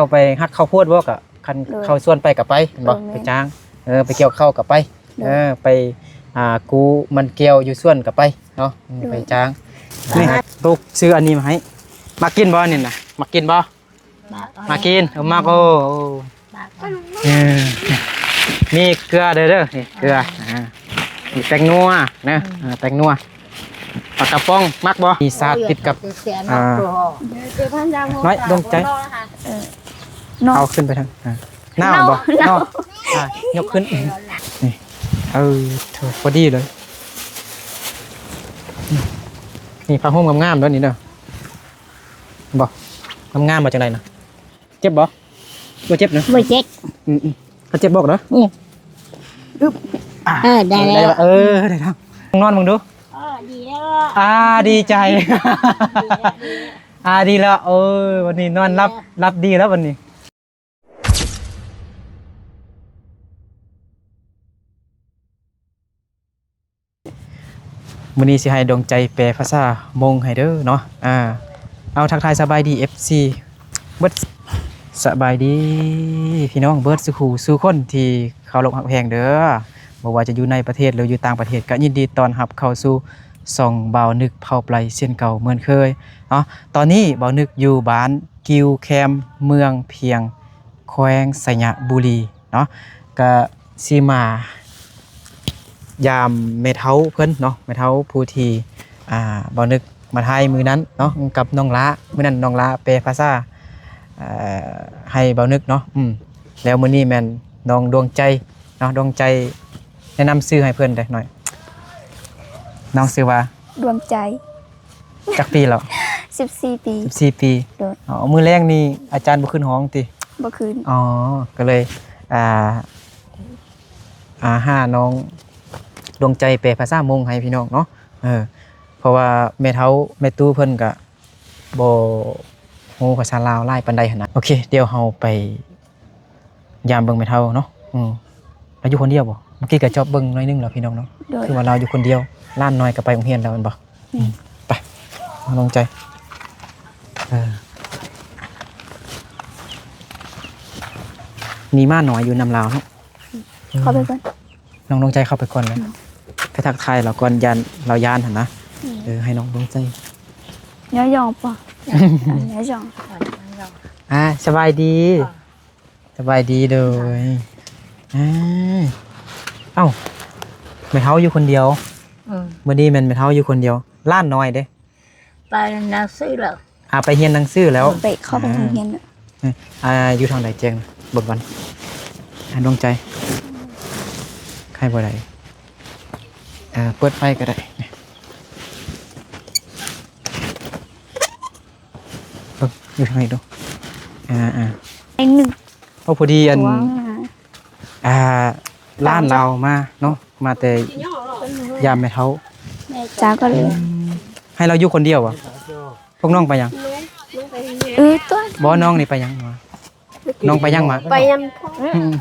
ເຂົ້າໄປຮັກເຂົ້າໂພດບໍ່? ກະຄັນ ໂດຍ ເຂົ້າສວນໄປກະໄປແມ່ນບໍ່? ໂດຍ ແມ່ນ ໄປຈ້າງ ເອີ ໄປກ່ຽວເຂົ້າກະໄປ ໂດຍ ເອີ ໄປ ອ່າ ກູມັນແກ້ວຢູ່ສວນກະໄປເນາະ ໂດຍ ໄປຈ້າງ ໂດຍ ນີ້ ລູກຊື້ອັນນີ້ມາໃຫ້ ມັກກິນບໍ່ອັນນີ້ນະ? ມັກກິນບໍ່? ມາກິນ ເອີ ມັກ ໂອ້ ເອີ ມີເກືອເດີ ເດີ ນີ້ເກືອ ອ່າ ມີແປ້ງນົວນະ ອ່າ ແປ້ງນົວ ປາກະປ໋ອງ ມັກບໍ່? ມີຊາດຕິດກັບ ອ່າ ນ້ອຍດວງໃຈ ເອົາຂຶ້ນໄປທາງ ອ່າ ໜາວບໍ່? ໜາວ ອ່າ ຍົກຂຶ້ນ ນີ້ ເອີ ພໍດີເລີຍ ນີ້ຜ້າຫົ່ມງາມໆເດີ ນີ້ເດີ ບໍ່ ງາມໆບໍ່ ຈັ່ງໃດນະ? ເຈັບບໍ່? ບໍ່ເຈັບນະ? ບໍ່ເຈັບ ອືມໆ ຄັນເຈັບບອກເດີ ອືມ ອຶບ ອ່າ ເອີ ໄດ້ແລ້ວ ໄດ້ແລ້ວ ເອີ ໄດ້ແລ້ວ ນອນເບິ່ງດູ ເອີ ດີແລ້ວ ອ່າ ດີໃຈ ອ່າ ດີແລ້ວ ເອີ ວັນນີ້ນອນຫຼັບ ຫຼັບດີແລ້ວວັນນີ້. ມື້ນີ້ຊິໃຫ້ດວງໃຈແປພາສາມົ້ງໃຫ້ເດີເນາະ ອ່າ ເອົາ ທັກທາຍສະບາຍດີ ເອັຟຊີ ເບິດ ສະບາຍດີພີ່ນ້ອງເບິດສູ່ຜູ້ສູ່ຄົນທີ່ເຄົາລົບຮັກແພງເດີ ບໍ່ວ່າຈະຢູ່ໃນປະເທດ ຫຼື ຢູ່ຕ່າງປະເທດ ກະຍິນດີຕ້ອນຮັບເຂົ້າສູ່ຊ່ອງບ່າວນຶກເຜົ່າໄປເຊັ່ນເກົ່າເໝືອນເຄີຍເນາະ. ຕອນນີ້ບ່າວນຶກຢູ່ບ້ານ ກິວແຄມ ເມືອງພຽງ ແຂວງໄຊຍະບູລີເນາະ ກະຊິມາຢາມແມ່ເຖົ້າເພິ່ນເນາະ ແມ່ເຖົ້າຜູ້ທີ່ ອ່າ ບ່າວນຶກມາຖ່າຍມື້ນັ້ນເນາະ ກັບນ້ອງຫຼ້າ ມື້ນັ້ນນ້ອງຫຼ້າແປພາສາ ເອີ ໃຫ້ບ່າວນຶກເນາະ ອືມ ແລ້ວມື້ນີ້ແມ່ນນ້ອງດວງໃຈເນາະ ດວງໃຈ ແນະນຳຊື່ໃຫ້ເພິ່ນແດ່ໜ້ອຍ ນ້ອງຊື່ວ່າ ດວງໃຈ. ຈັກປີແລ້ວ? ສິບສີ່ປີ ສິບສີ່ປີ ໂດຍ ອໍ ມື້ແລງນີ້ອາຈານບໍ່ຂຶ້ນຫ້ອງຕິ? ບໍ່ຂຶ້ນ ອໍ ກໍເລີຍ ອ່າ ອ່າ ຫານ້ອງດວງໃຈແປພາສາມົ້ງໃຫ້ພີ່ນ້ອງເນາະ ເອີ ເພາະວ່າແມ່ເຖົ້າແມ່ຕູ້ເພິ່ນກະບໍ່ຮູ້ພາສາລາວຫຼາຍປານໃດຫັ້ນນະ. ໂອເຄ ດຽວເຮົາໄປ ຢາມເບິ່ງແມ່ເຖົ້າເນາະ ອືມ ລາວຢູ່ຄົນດຽວບໍ່? ເມື່ອກີ້ກະຈອບເບິ່ງໜ້ອຍໜຶ່ງແລ້ວພີ່ນ້ອງເນາະ ໂດຍ ຄືວ່າລາວຢູ່ຄົນດຽວ ຫຼານນ້ອຍກະໄປໂຮງຮຽນແລ້ວແມ່ນບໍ່? ອືມ ອືມ ໄປ ນ້ອງດວງໃຈ ເອີ ມີໝານ້ອຍຢູ່ນຳລາວເນາະ ເຂົ້າໄປກ່ອນ ອືມ ນ້ອງດວງໃຈເຂົ້າໄປກ່ອນເລີຍ ອືມ ໄປທັກທາຍລາວກ່ອນ ຢ້ານລາວຢ້ານຫັ້ນນະ ອືມ ເອີ ໃຫ້ນ້ອງດວງໃຈ ຍອງໆ ປະ ຍອງໆ ອ່າ ສະບາຍດີ ສະບາຍດີ ໂດຍ ອ່າ ເອົ້າ ແມ່ເຖົ້າຢູ່ຄົນດຽວ ອືມ ມື້ນີ້ແມ່ນແມ່ເຖົ້າຢູ່ຄົນດຽວ ຫຼານນ້ອຍເດ້ ໄປໜັງສືແລ້ວ ອ່າ ໄປຮຽນໜັງສືແລ້ວ ໄປ ເຂົ້າໄປ ອ່າ ໂຮງຮຽນແລ້ວ ເອີ ອ່າ ຢູ່ທາງໃດແຈ້ງເບິ່ງກ່ອນ ອ່າ ດວງໃຈ ໃຫ້ບໍ່ໄດ້ ອ່າ ເປີດໄຟກໍໄດ້ ເບິ່ງຢູ່ທາງໃດດູ ອ່າໆ ເອັງໜຶ່ງ ໂອ້ ພໍດີອັນ ວ້າ ອ່າ ຫຼານລາວມາເນາະ ມາແຕ່ຢາມແມ່ເຖົ້າ ຈ້າກໍເລີຍ ອືມ ໃຫ້ລາວຢູ່ຄົນດຽວຫວາ? ພວກນ້ອງໄປຫຍັງ? ເອີ ຕົວະ ບໍ່ ນ້ອງນີ້ໄປຫຍັງຫວາ? ນ້ອງໄປຫຍັງຫວາ? ໄປນຳພໍ່ ອືມ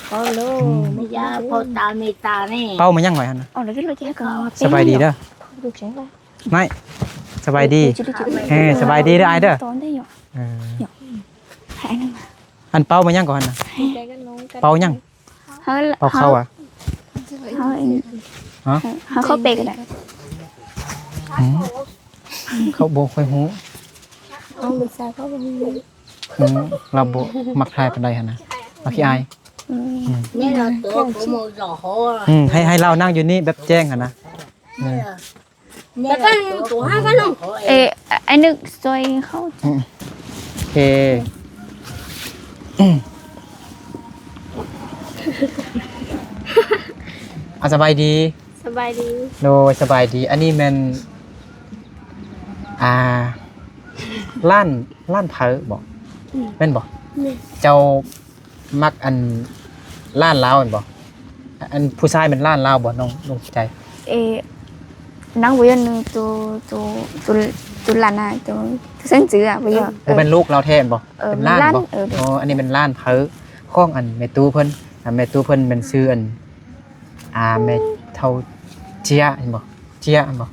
ເອົາໂລ ອືມ ຍາພໍ່ຕາແມ່ຕານີ້ ເປົ້າມາຫຍັງໄວ້ຫັ້ນນະ? ເອົາລະ ສະບາຍດີເດີ ນາຍ ສະບາຍດີ ເອີ ສະບາຍດີເດີອ້າຍເດີ ເອີ ອັນເປົ້າມາຫຍັງກ່ອນຫັ້ນນະ? ເປົາຫຍັງ? ເຮົາ ເປົາເຂົ້າຫວາ? ເຮົາ ເຮົາເຂົ້າເປກໍໄດ້ ອືມ ເຂົາບໍ່ຄ່ອຍຮູ້ ເອົາ ລູກສາວເຂົາບໍ່ຮູ້ ອືມ ລາວບໍ່ມັກຖ່າຍປານໃດຫັ້ນນະ ລາວຂີ້ອາຍ ອືມ ອືມ ໃຫ້ ໃຫ້ລາວນັ່ງຢູ່ນີ້ແບບແຈ້ງຫັ້ນນະ ເອີ. ເອີ ອ້າຍນຶກຊ່ວຍເຂົາ ອືມ ໂອເຄ ອາ ສະບາຍດີ ສະບາຍດີ ໂດຍ ສະບາຍດີ ອັນນີ້ແມ່ນ ອ່າ ຫຼານ ຫຼານໃຜບໍ? ອືມ ແມ່ນບໍ? ແມ່ນ ເຈົ້າ ມັກອັນຫຼານລາວແມ່ນບໍ່? ອັນຜູ້ຊາຍແມ່ນຫຼານລາວບໍ່ ນ້ອງ ນ້ອງໃຈ? ເອ ນາງບໍ່ຢາກ ໂຕ ໂຕ ໂຕຫຼານນະ ໂຕ ໂຕເຊິ່ງຈື່ອະ ບໍ່ຢາກ ບໍ່ແມ່ນລູກລາວແທ້ແມ່ນບໍ່? ເອີ ເປັນຫຼານບໍ່? ເອີ ອໍ ອັນນີ້ແມ່ນຫຼານເພີຂອງອັນແມ່ຕູ້ເພິ່ນ ແມ່ຕູ້ເພິ່ນແມ່ນຊື່ອັນ ອ່າ ແມ່ເຖົ້າເຈຍແມ່ນບໍ່? ເຈຍແມ່ນບໍ່?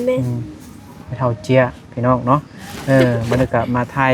ແມ່ນ ອືມ ແມ່ເຖົ້າເຈຍ ພີ່ນ້ອງເນາະ ເອີ ມື້ນີ້ກະມາຖ່າຍ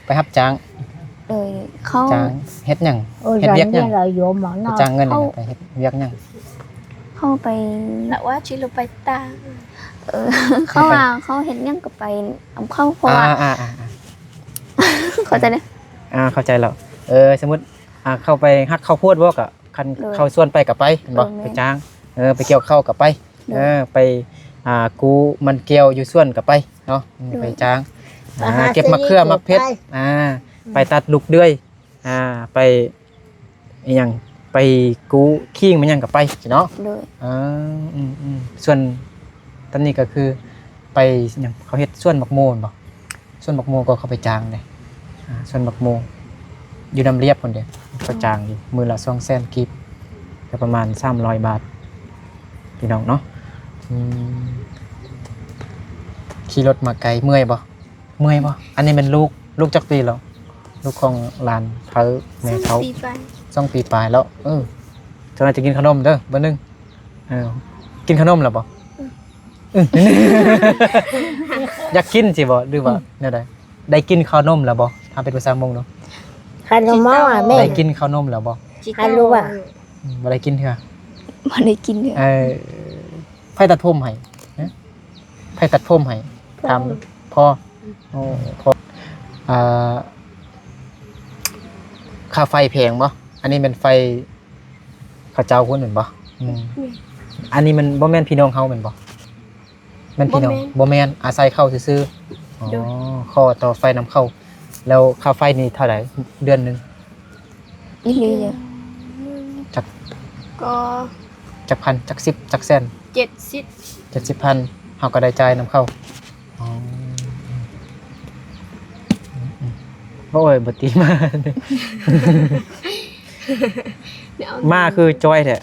ຮັບຈ້າງ. ໂດຍ ເຂົາຈ້າງເຮັດຫຍັງ? ເຮັດວຽກຫຍັງ? ໄປຈ້າງເງິນຫຍັງ? ເຂົາໄປເຮັດວຽກຫຍັງ? ເຂົາໄປ ແຕ່ວ່າຊິລົງໄປຕາ ເອີ ເຂົາວ່າເຂົາເຮັດຫຍັງກໍໄປນຳເຂົາ ເພາະວ່າ ອ່າໆໆ ເຂົ້າໃຈເດ້. ອ່າ ເຂົ້າໃຈແລ້ວ. ເອີ ສົມມຸດ ອ່າ ເຂົາໄປຮັກເຂົ້າໂພດບໍ່ ກໍ ຄັນ ໂດຍ ເຂົ້າສວນໄປກໍໄປແມ່ນບໍ່? ໂດຍ ໄປຈ້າງ ເອີ ໄປກ່ຽວເຂົ້າກໍໄປ ໂດຍ ເອີ ໄປ ອ່າ ກູ້ມັນແກ້ວຢູ່ສວນກໍໄປເນາະ ໂດຍ ໄປຈ້າງ ໄປຫາ ອ່າ ເກັບໝາກເຂືອ ເກັບໝາກເຜັດ ອ່າ ອືມ ໄປຕັດລູກເດືອຍ ອ່າ ໄປອີ່ຫຍັງ ໄປກູ້ຄີງມາຫຍັງກໍໄປເນາະ ໂດຍ ເອີ ອືມໆ ສ່ວນຕອນນີ້ກໍຄື ໄປຫຍັງ ເຂົາເຮັດສວນໝາກໂມແມ່ນບໍ່? ສວນໝາກໂມກໍເຂົາໄປຈ້າງເດ້ ອ່າ ສວນໝາກໂມຢູ່ນ້ຳລຽບພຸ້ນເດ້ ເຂົາຈ້າງຢູ່ມື້ລະສອງແສນກີບ ກໍປະມານສາມຮ້ອຍບາດ ພີ່ນ້ອງເນາະ. ອືມ ຂີ່ລົດມາໄກ ເມື່ອຍບໍ່? ເມື່ອຍບໍ່? ອັນນີ້ແມ່ນລູກ ລູກຈັກປີແລ້ວ? ລູກຂອງຫຼານເຖົ້າແມ່ເຖົ້າ ສອງປີປາຍ ສອງປີປາຍແລ້ວ. ເອີ ເຈົ້າໜ້າຈະກິນຂະໜົມເດີ ບາດໜຶ່ງ. ເອີ ກິນຂະໜົມແລ້ວບໍ່? ອືມ ອືມ ຢາກກິນຊິບໍ່ ຫຼືວ່າ ອືມ ແນວໃດ? ໄດ້ກິນເຂົ້າໜົມແລ້ວບໍ່? ຖ້າເປັນພາສາມົ້ງເນາະ ຂະໜົມມາແມ່ ໄດ້ກິນເຂົ້າໜົມແລ້ວບໍ່? ຂະໜົມ ອືມ ບໍ່ໄດ້ກິນເທື່ອ ບໍ່ໄດ້ກິນເທື່ອ. ເອີ ໃຜຕັດຜົມໃຫ້? ຮະ ໃຜຕັດຜົມໃຫ້? ຖາມພໍ່. ໂອ້ ພໍ່ ອ່າ ຄ່າໄຟແພງບໍ່? ອັນນີ້ແມ່ນໄຟເຂົາເຈົ້າພຸ້ນແມ່ນບໍ່? ອືມ ອັນນີ້ມັນບໍ່ແມ່ນພີ່ນ້ອງເຮົາແມ່ນບໍ່? ແມ່ນພີ່ນ້ອງ ບໍ່ແມ່ນ ບໍ່ແມ່ນ ອາໄສເຂົາຊື່ໆ. ອໍ ໂດຍ ຂໍຕໍ່ໄຟນຳເຂົາ. ແລ້ວຄ່າໄຟນີ້ເທົ່າໃດເດືອນໜຶ່ງ? ອີ່ຫຼີເດີ ຈັກ ກໍຈັກພັນ ຈັກສິບ ຈັກແສນ? ເຈັດສິບ ເຈັດສິບພັນ ເຮົາກໍໄດ້ຈ່າຍນຳເຂົາ. ອໍ ໂອ້ຍ ບໍ່ຕີມາ ມາຄືຈ່ອຍແທ້.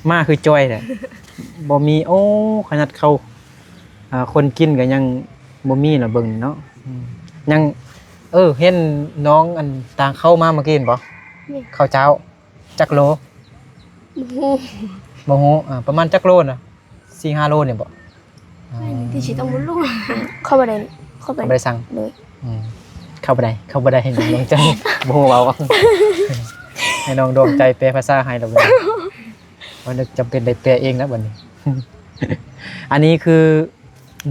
ມາຄືຈ່ອຍແທ້ ບໍ່ມີ. ໂອ້ ຂະໜາດເຂົ້າ ອ່າ ຄົນກິນກໍຍັງບໍ່ມີລະ ເບິ່ງນີ້ເນາະ. ອືມ ຍັງ ເອີ ເຫັນນ້ອງອັນຕາງເຂົ້າມາເມື່ອກີ້ເຫັນບໍ່? ນີ້ ເຂົ້າເຈົ້າຈັກໂລ? ບໍ່ຮູ້ ບໍ່ຮູ້. ອ່າ ປະມານຈັກໂລນະ? ສີ່ຫ້າໂລນີ້ບໍ່? ອ່າ ທີ່ຊິຕ້ອງບໍ່ຮູ້ ເຂົາບໍ່ໄດ້ ເຂົາບໍ່ໄດ້ສັ່ງ ໂດຍ ອືມ ເຂົາບໍ່ໄດ້ ເຂົາບໍ່ໄດ້ໃຫ້ນ້ອງດວງໃຈ ບໍ່ຮູ້ເວົ້າ ໃຫ້ນ້ອງດວງໃຈແປພາສາໃຫ້ແລ້ວບັດນີ້ ວ່ານຶກຈຳເປັນໄດ້ແປເອງແລ້ວບັດນີ້. ອັນນີ້ຄື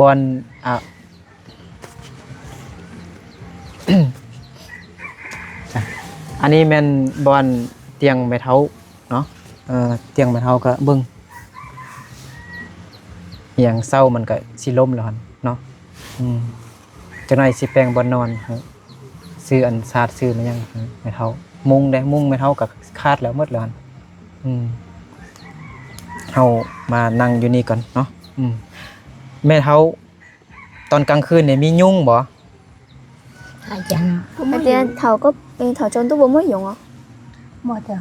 ບ່ອນ ອ່າ ອັນນີ້ແມ່ນບ່ອນຕຽງແມ່ເຖົ້າເນາະ ເອີ ຕຽງແມ່ເຖົ້າກໍເບິ່ງ ອີ່ຫຍັງເຊົາມັນກໍຊິລົ້ມແລ້ວຫັ້ນເນາະ. ອືມ ຈັກໜ້ອຍຊິແປງບ່ອນນອນໃຫ້ ຊື້ອັນຊາດ ຊື້ມາຫຍັງໃຫ້ແມ່ເຖົ້າ. ມຸ້ງເດ້ ມຸ້ງແມ່ເຖົ້າກໍຂາດແລ້ວ ໝົດແລ້ວຫັ້ນ. ອືມ ເຮົາມານັ່ງຢູ່ນີ້ກ່ອນເນາະ. ອືມ ແມ່ເຖົ້າ ຕອນກາງຄືນນີ້ມີຍຸງບໍ່? ອາຈານ ອາຈານ ເຖົ້າກໍ ເຖົ້າຈົນຕຸບໍ່ມີຍຸງເນາະ. ບໍ່ເຈົ້າ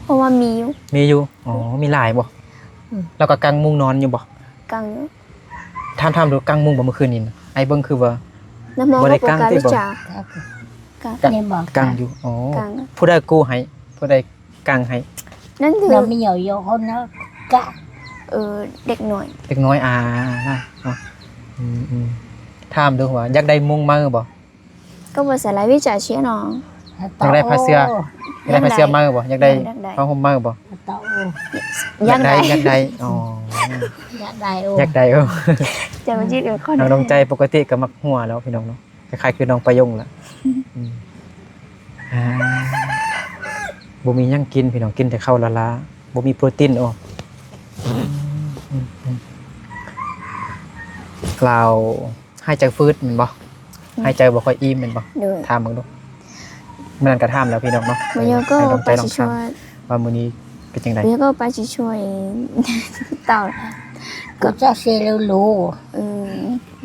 ເພາະວ່າມີຢູ່ ມີຢູ່. ອໍ ມີຫຼາຍບໍ່? ອືມ ແລ້ວກໍກາງມຸ້ງນອນຢູ່ບໍ່? ກາງຢູ່. ຖາມ ຖາມດູ ກາງມຸ້ງບໍ່ມື້ຄືນນີ້ນະ? ອ້າຍເບິ່ງຄືວ່າບໍ່ໄດ້ກາງຕິບໍ່? ກາງ ກາງຢູ່. ອໍ ກາງ ຜູ້ໃດກູ້ໃຫ້? ຜູ້ໃດ ກາງໃຫ້ ນັ້ນຄື ເຮົາມີເຍົາະຄົນນະ ກະ ເອີ ເດັກນ້ອຍ ເດັກນ້ອຍ ອ່າ ເນາະ. ອືມໆ ຖາມດູວ່າຢາກໄດ້ມຸ້ງໃໝ່ບໍ່? ກໍບໍ່ສາຍຫຼາຍວິຈາເຊຍເນາະ. ຢາກໄດ້ຜ້າເສື່ອ ຢາກໄດ້ຜ້າເສື່ອໃໝ່ບໍ່? ຢາກໄດ້ຜ້າຫົ່ມໃໝ່ບໍ່? ຢາກໄດ້ ຢາກໄດ້. ອໍ ຢາກໄດ້ ຢາກໄດ້. ໂອ້ ຢາກໄດ້. ໂອ້ ຈະມາຈີບກັນຄົນ ນ້ອງດວງໃຈປົກກະຕິກໍມັກຫົວແລ້ວ ພີ່ນ້ອງເນາະ. ຄ້າຍໆຄືນ້ອງປາຍົງລະ. ອືມ ອ່າ ບໍ່ມີຫຍັງກິນພີ່ນ້ອງ ກິນແຕ່ເຂົ້າລ້າໆ ບໍ່ມີໂປຣຕີນ. ໂອ້ ລາວຫາຍໃຈຝືດແມ່ນບໍ່? ອືມ ຫາຍໃຈບໍ່ຄ່ອຍອີ່ມແມ່ນບໍ່? ໂດຍ ຖາມເບິ່ງດູ. ມື້ນັ້ນກໍຖາມແລ້ວພີ່ນ້ອງເນາະ. ເອີ ໃຫ້ນ້ອງໃຈລອງຖາມວ່າມື້ນີ້ເປັນຈັ່ງໃດ? ເອີ ກໍປາຊິຊ່ວຍ ເຕົາ ກໍຈະເຊໂລໂລ. ເອີ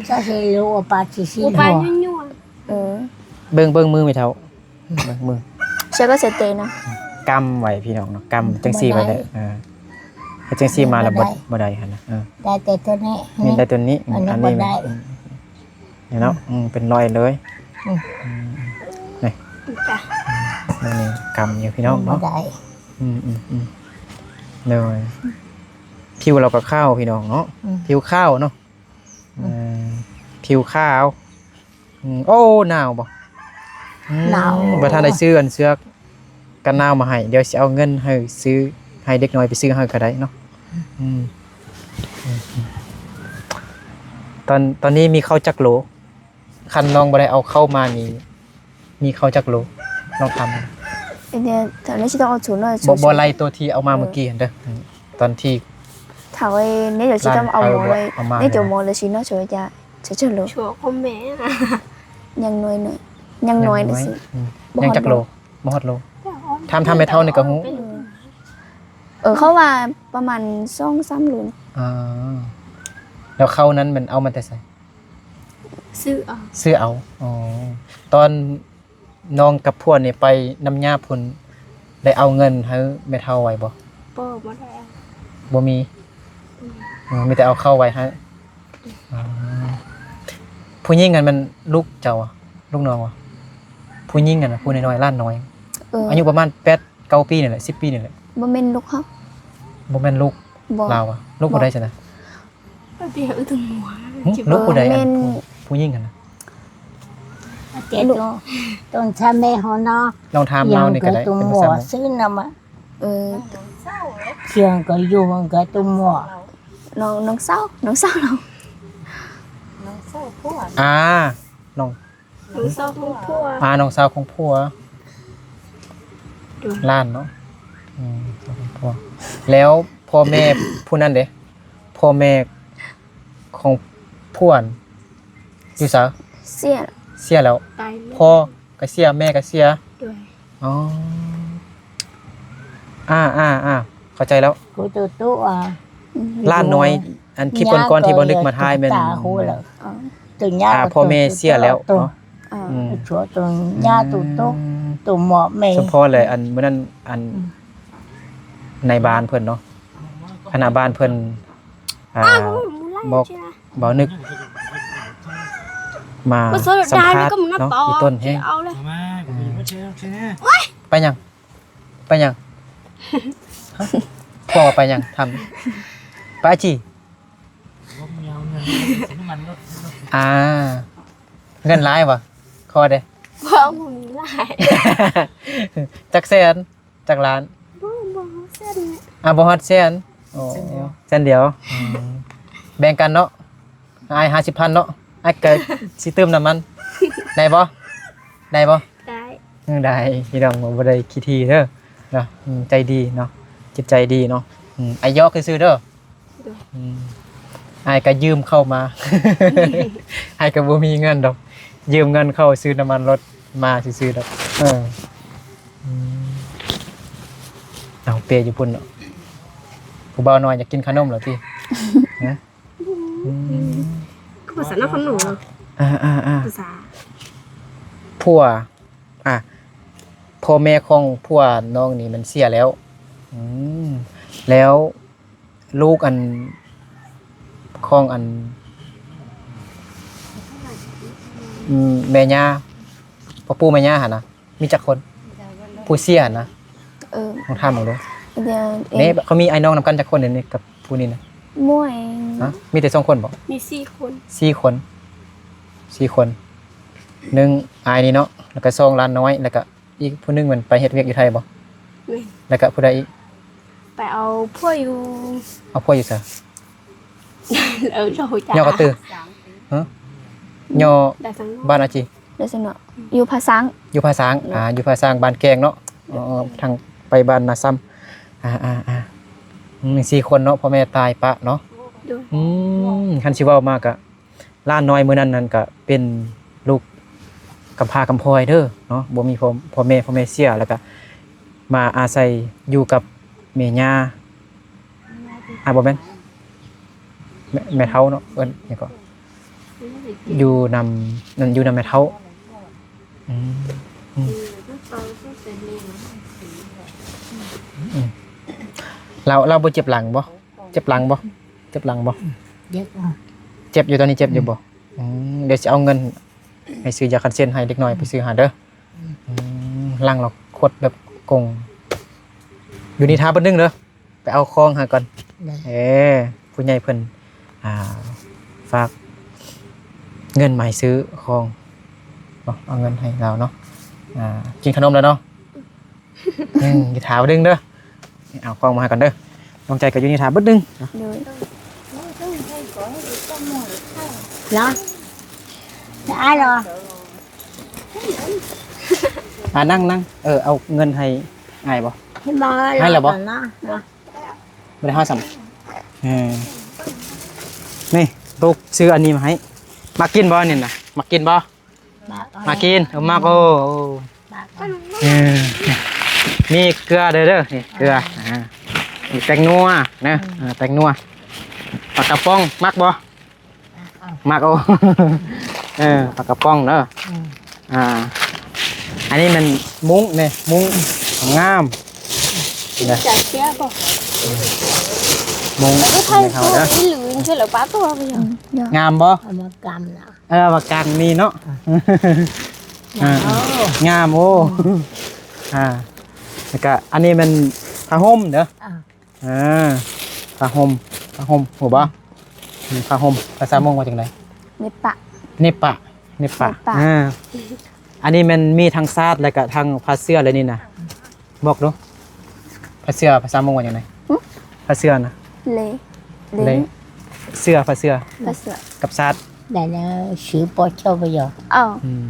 ຈະເຊໂລປາຊິຊິ ປາຍົວໆ. ເອີ ເບິ່ງ ເບິ່ງມືແມ່ເຖົ້າ ເບິ່ງມື ເຊກໍເຊເຕເນາະ. ກຳໄວ້ພີ່ນ້ອງເນາະ ກຳຈັ່ງຊີ້ໄວ້ເດີ. ເອີ ເຮັດຈັ່ງຊີ້ມາແລ້ວບໍ່ ບໍ່ໄດ້ຫັ້ນນະ. ເອີ ໄດ້ແຕ່ຕົວນີ້ ນີ້ໄດ້ຕົວນີ້. ອັນນີ້ ອັນນີ້ບໍ່ໄດ້ ອືມ ນີ້ເນາະ. ອືມ ເປັນຮອຍເລີຍ. ອືມ ອືມ ນີ້ ນີ້ກຳຢູ່ພີ່ນ້ອງເນາະ. ບໍ່ໄດ້. ອືມໆໆ ໂດຍ ຜິວລາວກໍຂາວພີ່ນ້ອງເນາະ. ອືມ ຜິວຂາວເນາະ. ອືມ ເອີ ຜິວຂາວ. ອືມ ໂອ້ ໜາວບໍ່? ອືມ ໜາວ ບໍ່ທັນໄດ້ຊື້ອັນເສື້ອກັນໜາວມາໃຫ້ ດຽວຊິເອົາເງິນໃຫ້ຊື້ ໃຫ້ເດັກນ້ອຍໄປຊື້ໃຫ້ກໍໄດ້ເນາະ. ອືມ ອືມ ຕອນ ຕອນນີ້ມີເຂົ້າຈັກໂລ? ຄັນນ້ອງບໍ່ໄດ້ເອົາເຂົ້າມານີ້ ມີເຂົ້າຈັກໂລ? ລອງຖາມ. ບໍ່ ບໍ່ໄລ່ໂຕທີ່ເອົາມາເມື່ອກີ້ຫັ້ນເດີ ຕອນທີ່ ຍັງນ້ອຍ ຍັງນ້ອຍຊື່ ອືມ ຍັງຈັກໂລ? ບໍ່ຮອດໂລ. ຖາມ ຖາມແມ່ເຖົ້ານີ້ກໍຮູ້. ເອີ ເຂົາວ່າປະມານສອງສາມໂລ. ອາ ແລ້ວເຂົ້ານັ້ນມັນເອົາມາແຕ່ໃສ? ຊື້ເອົາ ຊື້ເອົາ. ອໍ ຕອນນ້ອງກັບພວນນີ້ໄປນຳຍາພຸ້ນ ໄດ້ເອົາເງິນໃຫ້ແມ່ເຖົ້າໄວ້ບໍ່? ບໍ່ ບໍ່ໄດ້ເອົາ. ບໍ່ມີ. ອືມ ອືມ ມີແຕ່ເອົາເຂົ້າໄວ້ໃຫ້. ອືມ ຜູ້ຍິງຫັ້ນແມ່ນລູກເຈົ້າຫວາ? ລູກນ້ອງຫວາ? ຜູ້ຍິງຫັ້ນນະ ຜູ້ນ້ອຍໆ ຫຼານນ້ອຍ. ເອີ ອາຍຸປະມານແປດເກົ້າປີນີ້ແຫຼະ ສິບປີນີ້ແຫຼະ. ບໍ່ແມ່ນລູກເຮົາ. ບໍ່ແມ່ນລູກ ບໍ່ ລາວຫວາ? ລູກຜູ້ໃດຊັ້ນນະ? ລູກຜູ້ໃດ? ອັນຜູ້ ຜູ້ຍິງຫັ້ນນະ? ລູກ ຕ້ອງຖາມແມ່ເຮົາເນາະ. ລອງຖາມລາວນີ້ກໍໄດ້. ຊື່ນຳ ເອີ ເຄື່ອງກໍຢູ່ກັບຕົວໝໍ. ນ້ອງ ນ້ອງສາວ ນ້ອງສາວລາວ. ອາ ນ້ອງ ນ້ອງສາວຂອງຜົວ. ອາ ນ້ອງສາວຂອງຜົວ. ໂດຍ ຫຼານເນາະ. ອືມ ນ້ອງສາວຂອງຜົວ. ແລ້ວພໍ່ແມ່ຜູ້ນັ້ນເດ? ພໍ່ແມ່ຂອງຜົວຢູ່ໃສ? ເສຍ ເສຍແລ້ວ. ຕາຍແລ້ວ. ພໍ່ກໍເສຍ ແມ່ກໍເສຍ. ໂດຍ. ອໍ ອາໆໆ ເຂົ້າໃຈແລ້ວ. ຫຼານນ້ອຍ ອັນຄລິບກ່ອນໆທີ່ບໍ່ນຶກມາຖ່າຍແມ່ນ ອາ ພໍ່ແມ່ເສຍແລ້ວເນາະ. ອືມ ສະເພາະແຫຼະ ອັນມື້ນັ້ນ ອັນ ອືມ ໃນບ້ານເພິ່ນເນາະ ຄະນະບ້ານເພິ່ນ ອາ ບອກ ບໍ່ນຶກມາສຳພາດເນາະ ອີ່ຕົນແຮງ. ໄປຫຍັງ? ໄປຫຍັງ? ພໍ່ໄປຫຍັງ? ຖາມ ໄປອາຈີ. ອາ ເງິນຫຼາຍບໍ່? ຂໍເດ້. ບໍ່ ບໍ່ມີຫຼາຍ. ຈັກແສນ? ຈັກລ້ານ? ບໍ່ ບໍ່ຮອດແສນ. ອາ ບໍ່ຮອດແສນ. ໂອ້ ແສນດຽວ. ອືມ ແບ່ງກັນເນາະ. ອ້າຍຫ້າສິບພັນເນາະ ອ້າຍກະຊິຕື່ມນ້ຳມັນ ໄດ້ບໍ່? ໄດ້ບໍ່? ໄດ້. ອືມ ໄດ້ ພີ່ນ້ອງ ບໍ່ໄດ້ຂີ້ຖີ່ເດີເນາະ. ອືມ ໃຈດີເນາະ ຈິດໃຈດີເນາະ. ອືມ ອ້າຍຢອກຊື່ໆເດີ. ໂດຍ. ອືມ ອ້າຍກະຢືມເຂົ້າມາ ອ້າຍກະບໍ່ມີເງິນດອກ ຢືມເງິນເຂົ້າຊື້ນ້ຳມັນລົດມາຊື່ໆດອກ. ເອີ ອືມ ເອົາ ເປຢູ່ພຸ້ນເນາະ. ຜູ້ບ່າວນ້ອຍຢາກກິນຂະໜົມແລ້ວຕິ? ຮະ? ອືມ ຄືພາສານະຄອນຫຼວງ. ອ່າໆໆ ພາສາ ຜົວ ອ່າ ພໍ່ແມ່ຂອງຜົວນ້ອງນີ້ມັນເສຍແລ້ວ. ອືມ ແລ້ວລູກອັນ ຂອງອັນ ອືມ ແມ່ຍ່າ ພໍ່ປູ່ແມ່ຍ່າຫັ້ນນະ ມີຈັກຄົນ? ຜູ້ເສຍນະ? ເອີ ລອງຖາມເບິ່ງດູ. ເດ ເຂົາມີອ້າຍນ້ອງນຳກັນຈັກຄົນເດນີ້ ກັບຜູ້ນີ້ນະ? ໝວຍ. ຮະ? ມີແຕ່ສອງຄົນບໍ? ມີສີ່ຄົນ. ສີ່ຄົນ ສີ່ຄົນ. ໜຶ່ງ ອ້າຍນີ້ເນາະ ແລ້ວກະສອງ ຫຼານນ້ອຍ ແລ້ວກະອີກຜູ້ໜຶ່ງມັນໄປເຮັດວຽກຢູ່ໄທບໍ? ແມ່ນ. ແລ້ວກະຜູ້ໃດອີກ? ໄປເອົາຜົວຢູ່ ເອົາຜົວຢູ່ໃສ? ເອີ ເຈົ້າຮູ້ຈັກ ຍໍກະຕື. ຮະ? ຍໍ ບ້ານອາຈີ ດາຍສະເນາະ ຢູ່ຜາຊ້າງ. ຢູ່ຜາຊ້າງ. ເນາະ ອ່າ ຢູ່ຜາຊ້າງ ບ້ານແກ້ງເນາະ. ອໍ ທາງໄປບ້ານນາຊຳ. ອ່າໆໆ ອືມ ສີ່ຄົນເນາະ ພໍ່ແມ່ຕາຍປະເນາະ. ໂດຍ. ອືມ ຄັນຊິເວົ້າມາກະ ຫຼານນ້ອຍມື້ນັ້ນນັ້ນກະເປັນລູກກຳພ້າກຳພ້ອຍເດີເນາະ ບໍ່ມີພໍ່ ພໍ່ແມ່ ພໍ່ແມ່ເສຍ ແລ້ວກະມາອາໄສຢູ່ກັບແມ່ຍ່າ. ອ່າ ບໍ່ແມ່ນ ແມ່ ແມ່ເຖົ້າເນາະ ເອີ້ນຫຍັງເກາະ ຢູ່ນຳ ນັ້ນ ຢູ່ນຳແມ່ເຖົ້າ. ອືມ ອືມ ອືມ ລາວ ລາວບໍ່ເຈັບຫຼັງບໍ່? ເຈັບຫຼັງບໍ່? ເຈັບຫຼັງບໍ່? ເຈັບ ເຈັບຢູ່ ຕອນນີ້ເຈັບຢູ່ບໍ່? ອືມ ດຽວຊິເອົາເງິນໃຫ້ຊື້ຢາຄັນເຊັນໃຫ້ເດັກນ້ອຍໄປຊື້ຫາເດີ. ອືມ ຫຼັງລາວຄົດແບບກົງ ຢູ່ນີ້ຖ້າແປັບໜຶ່ງເດີ ໄປເອົາຂອງຫາກ່ອນ. ເອີ ຜູ້ໃຫຍ່ເພິ່ນ ອ່າ ຝາກເງິນມາໃຫ້ຊື້ຂອງ. ເອົາເງິນໃຫ້ລາວເນາະ. ອ່າ ກິນຂະໜົມແລ້ວເນາະ? ອືມ ຢ່າຖ້າເບິ່ງເດີ. ເອົາກ້ອງມາໃຫ້ກ່ອນເດີ. ນ້ອງໃຈກໍຢູ່ນີ້ຖ້າເບິ່ງໜຶ່ງ. ໂດຍ. ລະ ອາຍລະ ອ່າ ນັ່ງ ນັ່ງ. ເອີ ເອົາເງິນໃຫ້ອ້າຍບໍ່? ໃຫ້ລະບໍ່? ບໍ່ໄດ້ເຮົາຊ້ຳ. ເອີ ນີ້ ລູກຊື້ອັນນີ້ມາໃຫ້. ມັກກິນບໍ່ອັນນີ້ນະ? ມັກກິນບໍ່? ມາກິນ. ເອີ ມາໂກ. ເອີ ມີເກືອເດີ ເດີ ນີ້ເກືອ. ອ່າ ມີແປ້ງນົວນະ. ເອີ ແປ້ງນົວ. ປາກະປ໋ອງ ມັກບໍ່? ມັກ. ໂອ້ ເອີ ປາກະປ໋ອງເດີ. ອ່າ ອັນນີ້ແມ່ນມຸ້ງນີ້ ມຸ້ງງາມໆ. ເອີ ມຸ້ງ ເອີ ງາມບໍ່? ເອົາມາກາງນີ້ເນາະ. ອ່າ ງາມ. ໂອ້ ອ່າ ແລ້ວກະອັນນີ້ແມ່ນຜ້າຫົ່ມເດີ. ອ່າ ຜ້າຫົ່ມ ຜ້າຫົ່ມ ຮູ້ບໍ່? ຜ້າຫົ່ມພາສາມົ້ງວ່າຈັ່ງໃດ? ເນປະ ເນປະ ເນປະ. ອ່າ ອັນນີ້ແມ່ນມີທັງຊາດ ແລ້ວກະທັງຜ້າເສື່ອ ແລ້ວນີ້ນະ. ບອກດູ ຜ້າເສື່ອພາສາມົ້ງວ່າຈັ່ງໃດ? ຫຶ? ຜ້າເສື່ອນະ? ເລ ເລ ເສື້ອ ຜ້າເສື່ອ ຜ້າເສື່ອ ກັບຊາດ. ໄດ້ແລ້ວ ຊື່ປໍເຈົ້າບໍ່ຢອກ. ເອົ້າ ອືມ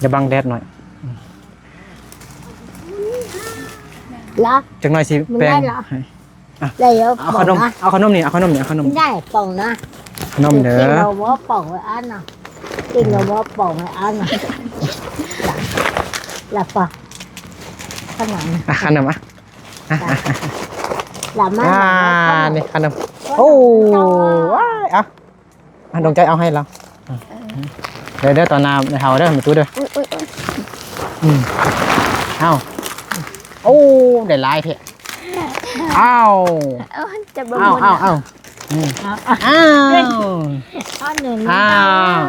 ຢ່າບັງແດດໜ້ອຍ. ລະ ຈັກໜ້ອຍຊິແປງໃຫ້. ອ່ະ ໄດ້ແລ້ວ ເອົາຂະໜົມ ເອົາຂະໜົມນີ້ ເອົາຂະໜົມນີ້ ເອົາຂະໜົມ. ໄດ້ປ່ອງນະ ຂະໜົມເດີ. ກິນແລ້ວບໍ່ປ່ອງໄວ້ອັນນະ ກິນແລ້ວບໍ່ປ່ອງໄວ້ອັນນະ. ລະປະ ຂະໜົມ ອ່ະ ຂະໜົມ ອ່ະ ລະມາ ອ່າ ນີ້ຂະໜົມ. ໂອ້ ວ້າຍ ອ່ະ ອ່ະ ດວງໃຈເອົາໃຫ້ລາວ. ເດີ ເດີ ຕໍ່ໜ້າແມ່ເຖົ້າເດີ ແມ່ຕູ້ເດີ. ອືມ ເອົ້າ ໂອ້ ໄດ້ຫຼາຍແທ້. ອ້າວ ເອົ້າ ຈະບໍ່ໝົດ. ອ້າວ ອ້າວ ອ້າວ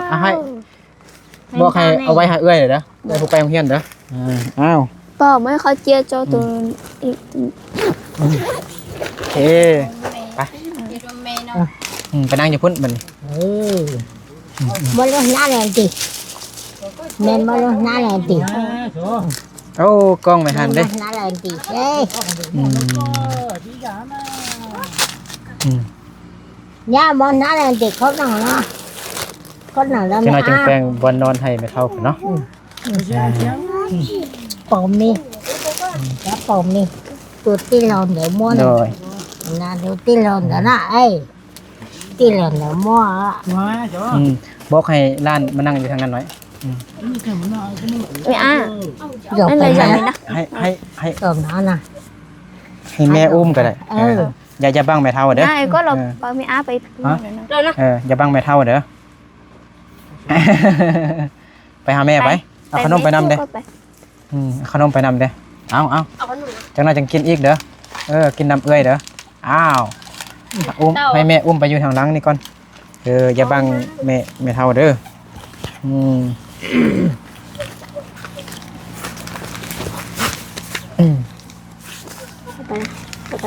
ເອົາໃຫ້ ບອກໃຫ້ເອົາໄວ້ໃຫ້ເອື້ອຍເດີ ເອື້ອຍຜູ້ໄປໂຮງຮຽນເດີ. ອ້າວ ປ້ອມໃຫ້ເຂົາເຈຍເຈົ້າໂຕອີກ. ໂອເຄ ໄປ ໄປນັ່ງຢູ່ພຸ້ນບັດນີ້. ເອີ ບໍ່ລົງໜ້າແລງຕິ ແມ່ນບໍ່ລົງໜ້າແລງຕິ. ໂອ້ ກ້ອງໄປຫັ້ນເດ້ ໜ້າແລງຕິເດ້. ອືມ ອືມ ຍາມບໍ່ໜ້າແລງຕິ ຄົນໜ້ອຍເນາະ ຄົນໜ້ອຍແລ້ວ ຈັກໜ້ອຍຈຶ່ງແປງບ່ອນນອນໃຫ້ແມ່ເຖົ້າເພິ່ນເນາະ. ອືມ ອືມ ປອມມີ ອືມ ປອມມີ ຕູຕິລອນເດີມ່ວນ. ໂດຍ ນະ ຕູຕິລອນເດີນະ ເອີຍ ຕິລອນເດີມົວ. ອືມ ບອກໃຫ້ຫຼານມານັ່ງຢູ່ທາງນັ້ນໜ້ອຍ. ອືມ ແມ່ອາ ດຽວໄປນະ ໃຫ້ ໃຫ້ ໃຫ້ ເອີ ນະ ໃຫ້ແມ່ອຸ້ມກໍໄດ້. ເອີ ເອີ ຢ່າ ຢ່າບັງແມ່ເຖົ້າເດີ. ເອີ ເອີ ຢ່າບັງແມ່ເຖົ້າເດີ. ໄປຫາແມ່ໄປ ເອົາຂະໜົມໄປນຳເດ້. ອືມ ເອົາຂະໜົມໄປນຳເດ້. ເອົາ ເອົາ ຈັກໜ້ອຍຈັ່ງກິນອີກເດີ. ເອີ ກິນນຳເອື້ອຍເດີ. ອ້າວ ອຸ້ມ ໃຫ້ແມ່ອຸ້ມໄປຢູ່ທາງຫຼັງນີ້ກ່ອນ. ເອີ ຢ່າບັງແມ່ ແມ່ເຖົ້າເດີ. ອືມ ອືມ ເອົາໄປ ເອົາໄປ.